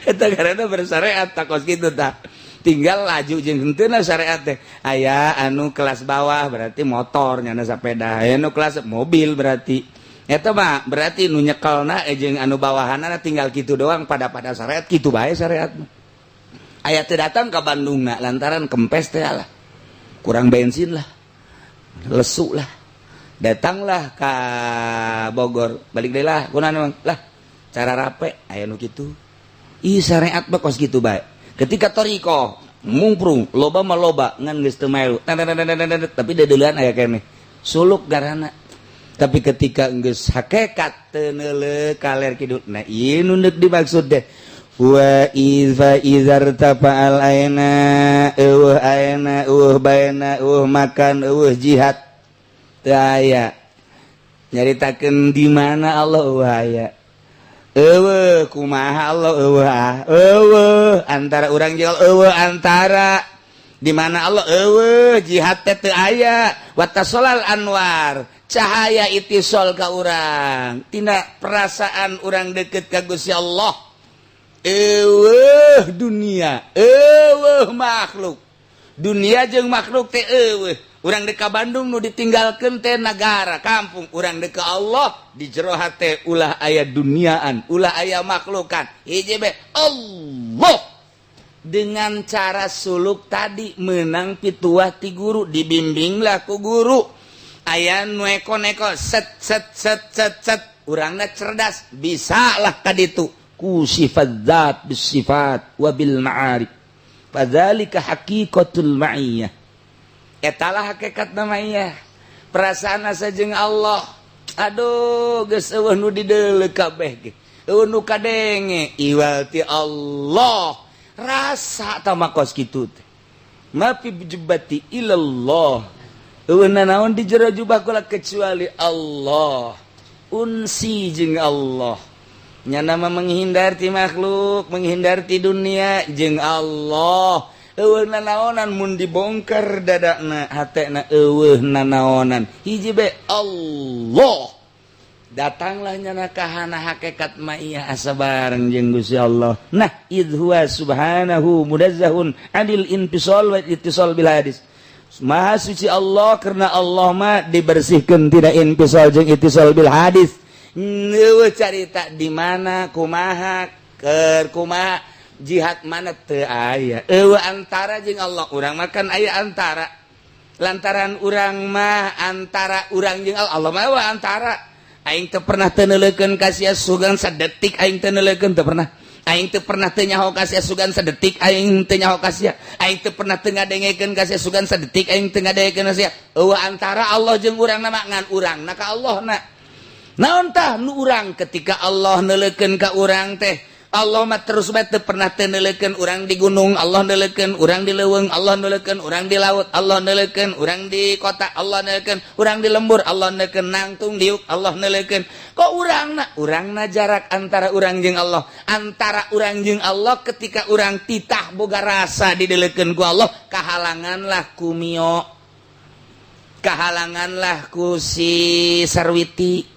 eta karena bersyariat tak kos kitu tak tinggal laju jeung henteu syariat teh aya anu kelas bawah berarti motor nyana sepeda aya anu kelas mobil berarti eta mah berarti nu nyekelna jeung anu bawahanna tinggal kitu doang pada pada syariat kitu bae syariat mah. Aya teu datang ke Bandung na lantaran kempes teh lah, kurang bensin lah, lesu lah, datanglah ke Bogor, balik deh lah. Kunaon lah cara rape aya nu kitu? Ih, syariat mah kos kitu bae. Ketika thoriqoh mungprung loba mah loba ngan geus teu melu, tapi deudeuleun aya keneh suluk garana. Tapi ketika geus hakekat teu neuleuh kaler kidul. Nah, ieu nu deuk dimaksud deh. Wa iza izartafa'al aina, eueuh aina, eueuh baena, eueuh makan, eueuh jihad, teu aya. Nyaritakeun di mana Allah, eueuh aya. Eueuh kumaha Allah, eueuh ah, eueuh antara urang jeung eueuh antara di mana Allah, eueuh jihad teh teu aya. Wattasolal anwar, cahaya itisol ka urang, tina perasaan urang deket ka Gusti Allah. Eueuh dunia, eueuh makhluk, dunia jeung makhluk teh eueuh. Urang dek ka Bandung, nu ditinggalkeun teh nagara kampung. Urang dek ka Allah, di jero hate ulah aya duniaan, ulah aya makhlukan, hiji be Allah. Dengan cara suluk tadi menang pituah ti guru, dibimbinglah ku guru, aya nu eko-neko, set set set set set, urangna cerdas, bisa lah kaditu ku sifat zat bisifat wabil ma'arif. Fadzalika haqiqatul ma'iyah, etalah hakikat namanya perasaan asa jeung Allah. Aduh, geus eueuh nu dideuleu kabeh ge, eueuh nu kadenge iwal ti Allah. Rasa tah kos kitu teh ma fi jubbati ilallah, eueuh nanaon di jero jubah kula kecuali Allah. Unsi jeung Allah, nyana mah menghindar ti makhluk, menghindar ti dunia, jeung Allah. Eueuh nanaonan mun dibongkar dadakna, hatena, eueuh nanaonan, hiji be Allah. Datanglah nyana kahana hakikat ma'iyah, asa bareng jeung Gusti Allah. Nah, idz huwa subhanahu munazzahun anil infisal wa ittisal bil hadis. Maha suci Allah karena Allah mah dibersihkan, tidak infisal jeung ittisal bil hadis. Eueuh carita di mana, kumaha, keur kumaha, jihad mana, teu aya. Eueuh antara jeung Allah. Urang makan aya antara, lantaran urang mah antara urang jeung Allah, Allah mah eueuh antara. Aing teu pernah teu neuleukeun ka sia sugan sadetik, aing teu neuleukeun, teu pernah. Aing teu pernah teu nyaho ka sia sugan sadetik, aing teu nyaho ka sia. Aing teu pernah teu ngadengekeun ka sia sugan sadetik, aing teu ngadengekeun ka sia. Eueuh antara Allah jeung urang na mah, ngan urang na ka Allah na. Naon tah nu urang ketika Allah neuleukeun ka urang teh? Allah mah terus bae, teu pernah teu neuleukeun. Urang di gunung, Allah neuleukeun. Urang di leuweung, Allah neuleukeun. Urang di laut, Allah neuleukeun. Urang di kota, Allah neuleukeun. Urang di lembur, Allah neuleukeun. Nangtung diuk, Allah neuleukeun. Kok urang na, urang na jarak antara urang jeung Allah, antara urang jeung Allah, ketika urang titah boga rasa dideleukeun ku Allah, kahalanganlah ku Mio, kahalanganlah ku si Sarwiti,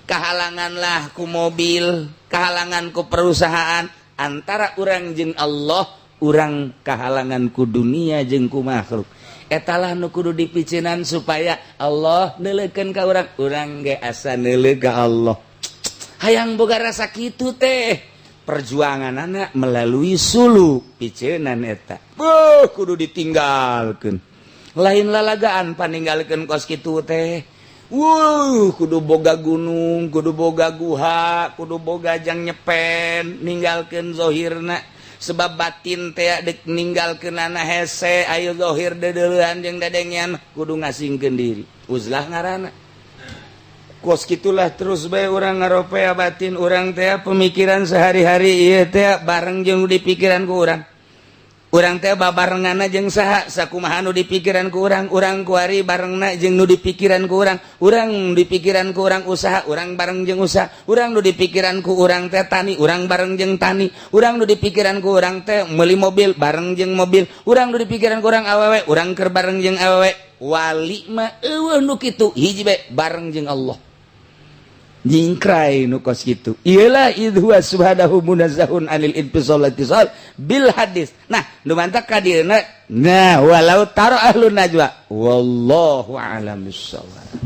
kahalanganlah ku mobil, kahalangan ku perusahaan antara urang jeung Allah. Urang kahalangan ku dunia jeung ku makhluk. Etalah nu kudu dipicinan supaya Allah neuleukeun ka urang, urang ge asa neuleuh ka Allah. Hayang boga rasa kitu teh perjuangan anak melalui suluk picenan eta. Buh, kudu ditinggalkeun, lain lalagaan paninggalkeun kos kitu teh. Wuh, kudu boga gunung, kudu boga guha, kudu boga jang nyepen, ninggalkeun zohirna, sebab batin teh dek ninggalkeun hese. Ayo zohir deudeuleun jeung dadengean, kudu ngasingkeun diri. Uzlah ngaranna. Kos gitulah terus bae urang ngaropea batin urang teh, pemikiran sehari-hari ieu teh bareng jeung di pikiran ku urang. Urang teh babarenganna jeung saha, sakumaha nu dipikiran ku urang. Urang kuari barengna jeung nu dipikiran ku urang. Urang dipikiran ku urang usaha, urang bareng jeung usaha. Urang nu dipikiran ku urang teh tani, urang bareng jeung tani. Urang nu dipikiran ku urang teh meuli mobil, bareng jeung mobil. Urang nu dipikiran ku urang awewe, urang keur bareng jeung awewe. Wali mah eueuh nu kitu, hiji bae, bareng jeung Allah. Nyingkrai nu kos kitu. Iyalah, idz huwa subhanahu munazzahun anil infisal ittisal bil hadis. Nah, nu mantak ka dieuna. Nah, walau taro ahlun najwa, wallahu a'lam bissawab.